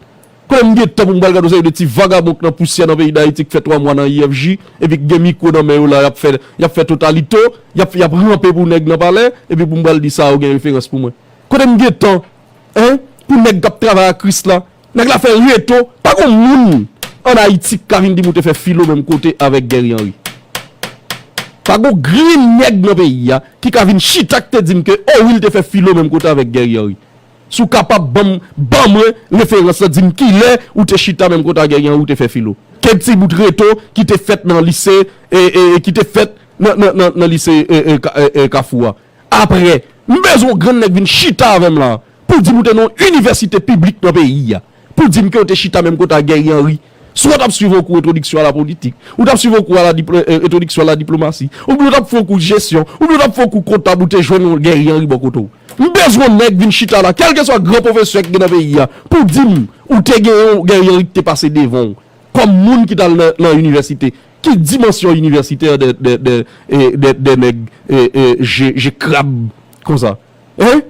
Kote m gen tan pou m pral gade yon seri de ti vagabon k nan pousyè nan peyi Dayiti k fè twa mwa nan I F J, epi k gen mikwo nan men yo la, y ap fè, y ap fè totalito, y ap, y ap ranpe pou nèg nan palè, epi pou m pral di sa yo gen referans pou mwen. Kote m gen tan, en, pou nèg k ap travay ak Kris la, nèg la fè reto, pa gon moun ann Ayiti k ka vin di m ou te fè filo menm kote avèk Guerrier Henry. Pa gon grenn nèg nan peyi a ki ka vin chita k te di m ke, o wi, l te fè filo menm kote avèk Guerrier Henry. Si w kapab ban m, ban mwen referans lan, di m kilè ou te chita menm kote a Guerrier Henry ou te fè filo. Ki ti bout reto ki te fèt nan lise, e, e, e ki te fèt nan, nan, nan, nan lise, e, e, Ka-, e, e, Kafou a. Apre, m bezwen yon grenn nèg vin chita avè m la, pou di m ou te nan yon inivèsite piblik nan peyi a, pou di m ke w te chita menm kote a Guerrier Henry. Si w t ap swiv yon kou entwodiksyon a la politik, ou t ap swiv yon kou a la diplo-, e, entwodiksyon a la diplomasi, oubyen w t ap fè yon kou jesyon, oubyen w t ap fè yon kou kontab, ou te jwenn yon Guerrier Henry bò kote w. M bezwen yon nèg vin chita la, kèlkeswa gran pwofesè ki gen nan peyi a, pou di m ou te gen yon Guerrier Henry ki te pase devan w, kòm moun ki t al nan, nan inivèsite. Ki dimansyon inivèsitè de, de, de, e, de, de nèg, e, e, je, je krab konsa? Hein?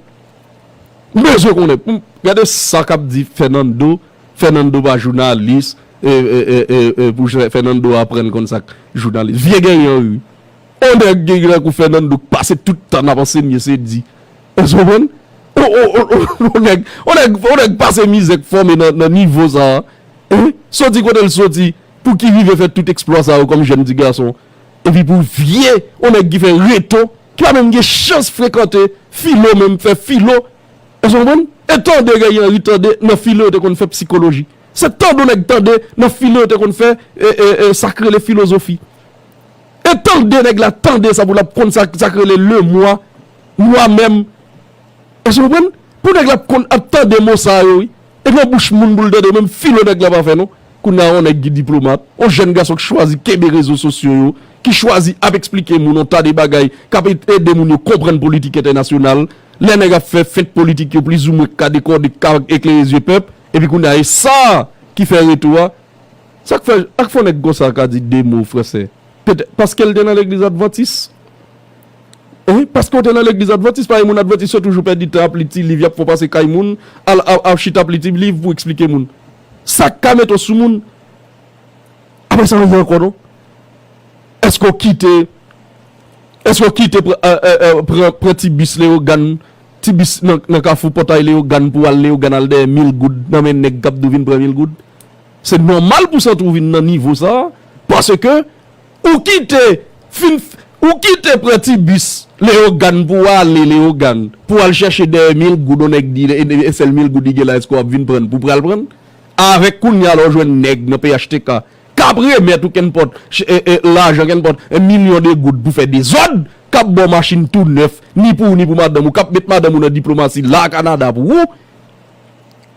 M bezwen konnen. M, gade sa k ap di Fernando. Fernando pa jounalis. E, e, e, e, e, pou Fernando aprann konn sa k jounalis. Vye Guerrier Henry. On nèg gen tankou Fernando k pase tout tan n ap ansenye, se di. Èske w konprann? On, on, on, on, on nèg, on nèg, on nèg pase mizè k fòme nan, nan nivo sa a. Hein? Soti kote l soti, pou ki rive fè tout eksplwa sa yo kòm jèn ti gason. Epi pou vye, on nèg ki fè reto, ki pa menm gen chans frekante filo, menm fè filo. Èske w konprann? E tande Guerrier Henry tande nan filo yo te konn fè psikoloji. Se tande nèg tande nan filo yo te konn fè, e, e, e, sa k rele filozofi. E tande nèg la tande sa pou l ap konn sa, sa k rele le moi, moi même. Èske w konprann? Pou nèg la ap konn, ap tande mo sa yo, wi. E nan bouch moun pou l tande, menm filo nèg la pa fè, non. Kounye a, yon nèg ki diplomat, yon jèn gason ki chwazi kenbe rezo sosyo yo, ki chwazi ap eksplike moun yon ta de bagay, k ap ede moun yo konprann politik entènasyonal. Lè nèg ap fè fent politik yo plizoumwen k ka dekòde, k ka eklere zye pèp, epi kounye a, e sa ki fè reto a. Sa k fè, sa k fè yon nèg konsa ka di de mo fransè? Petèt paske l te nan legliz advantis. Hein? Paske w te nan legliz advantis, pa gen moun advantis yo toujou pèdi tan ap li ti liv, y ap fè w pase kay moun, al, ap, ap chita ap li ti liv pou eksplike moun. Sa k ka mete w sou moun? Apre sa, anyen ankò, non? Èske w kite, èske w kite pran, e, e, e, pran, pran ti bis Leyogàn, ti bis nan, nan kafou pòtay Leyogàn pou al Leyogàn al dèyè mil goud nan men nèg k ap di w vin pran mil goud? Se nòmal pou santi w vin nan nivo sa a, paske ou kite fin, ou kite pran ti bis Leyogàn pou w ale Leyogàn, pou w al chèche dèyè mil goud, yon nèg di, e, e, e sèl mil goud li gen la, èske w ap vin pran l pou pral pran l? Avèk kounye a la w jwenn nèg nan P H T K k ap remèt ou kenpòt, ch-, e, e, lajan kenpòt, e, milyon de goud pou fè dezòd, k ap ba w machin tou nèf, ni pou ou ni pou madanm ou, k ap met madanm ou nan diplomasi la Kanada pou ou.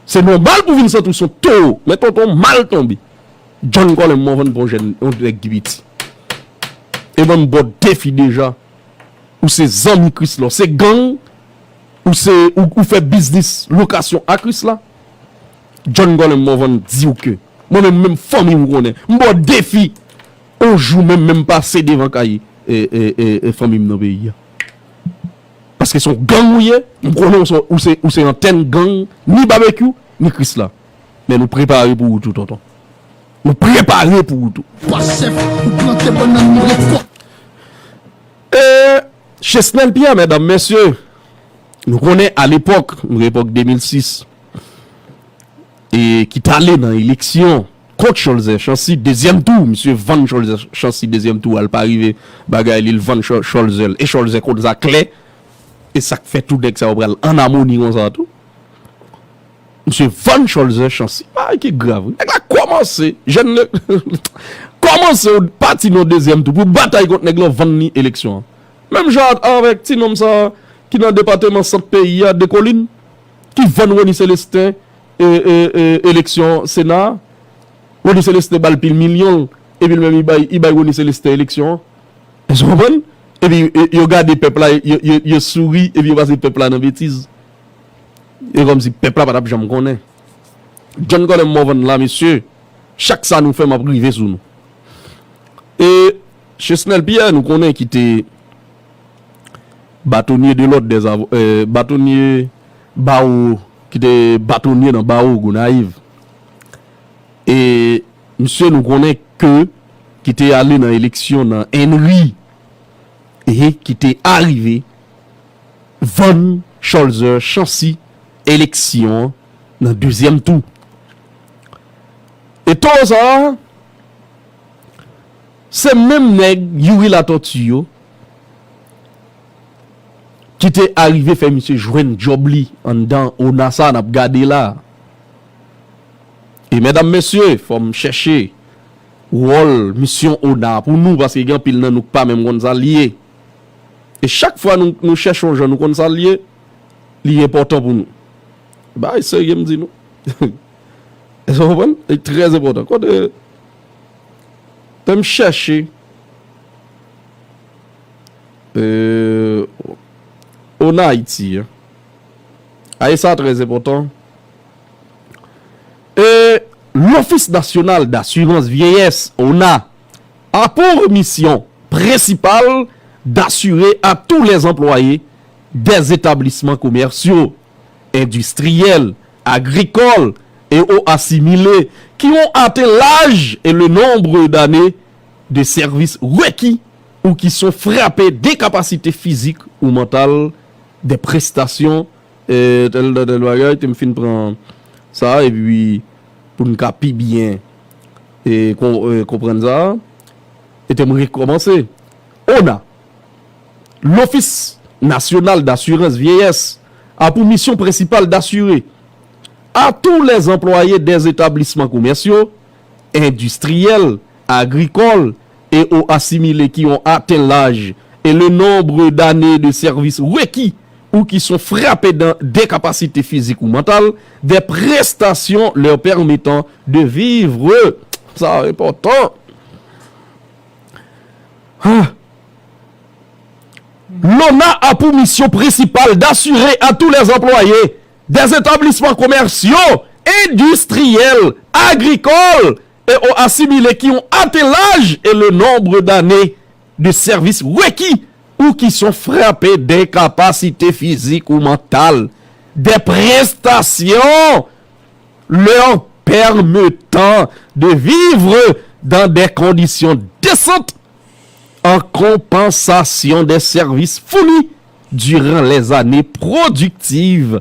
Se nòmal pou w vin santi w se yon towo, men tonton mal tonbe. John Colin Morvan pa yon jèn, yon nèg ki piti. E ban m ba w defi deja. Ou se zanmi Krisla, ou se gang, ou se, ou, ou fè biznis lokasyon a Krisla. John Colin Morvan di w ke mwen menm, menm fanmi m konnen. M ba w defi, yon jou menm, menm pase devan kay, e, e, e, e fanmi m nan peyi a. Paske se yon gang ou ye, m konnen ou se, ou se, ou se antèn gang, ni Babekyou, ni Krisla. Men nou prepare pou ou tou, tonton. Nou prepare pou ou tou. Twa chèf, ou plante bannann, nou rekòt. E, Chesnel Pierre, medam, mesye, nou konnen alepòk, epòk de mil sis, e ki t ale nan eleksyon kont Cholzer Chancy, dezyèm tou, misye vann Cholzer Chancy, dezyèm tou a, l pa rive bagay li, l vann Cho-, Cholzer l. E Cholzer konn sa klè, E sa k fè tout nèg sa yo pral an amoni konsa tou. Misye vann Cholzer Chancy. Bagay ki grav wi. Nèg la kòmanse, jèn le, kòmanse yon pati nan dezyèm tou pou batay kont nèg la vann li eleksyon an. Menm jan avèk ti nonm sa ki nan depatman sant peyi a, Dekolin, ki vann Rony Celestin e, e, e, eleksyon Sena a. Rony Celestin ba l pil milyon, epi l menm li bay, li bay Rony Celestin eleksyon an. Èske w konprann? Epi e, yo gade pèp la, yo, yo, yo souri, epi yo pase pèp la nan betiz. E kòmsi pèp la pa t ap janm konnen. John Colem Morvan la, mesye, chak sa nou fè, m ap rive sou nou. E Chesnel Pierre, nou konnen ki te batonye de lòd dèz avo-, eh, batonye bawo, ki te batonye nan bawo Gonayiv. E misye nou konnen ke ki te ale nan eleksyon nan Ennri e ki te arive vann Cholzer Chancy eleksyon an nan dezyèm tou. E towo sa a, se menm nèg Youri Latortue yo ki te arive fè misye jwenn djòb li anndan ona sa n ap gade la. E medam, mesye, fò m chèche wòl misyon ona pou nou, paske gen anpil nan nou k pa menm konn sa l ye. E chak fwa nou, nou chèche yon jan, nou konn sa l ye, li enpòtan pou nou. Bagay serye m di nou. Èske w konprann? Li trè enpòtan. Kote, fè m chèche, euh, ona Ayiti, hein. Ay, sa trè enpòtan. Et l'Office national d'assurance vieillesse, ona, a pour mission principale d'assurer à tous les employés des établissements commerciaux, industriels, agricoles et ou assimilés qui ont atteint l'âge et le nombre d'années de service requis ou qui sont frappés d'incapacité physique ou mentale des prestations, eh, tèl, tèl, tèl bagay, te m fin pran sa, epi pou n ka pi byen, eh, kon-, eh, konprann sa, e te m rekòmanse. ona, l'Office national d'assurance vieillesse a pour mission principale d'assurer à tous les employés des établissements commerciaux, industriels, agricoles et ou assimilés qui ont atteint l'âge et le nombre d'années de service requis ou qui sont frappés d'in-, d'incapacité physique ou mentale, des prestations leur permettant de vivre. Sa enpòtan. Ah. L'ona a pour mission principale d'assurer à tous les employés des établissements commerciaux, industriels, agricoles et ou assimilés qui ont atteint l'âge et le nombre d'années de service requis ou qui sont frappés d'incapacité physique ou mentale des prestations leur permettant de vivre dans des conditions décentes en compensation des services fournis durant les années productives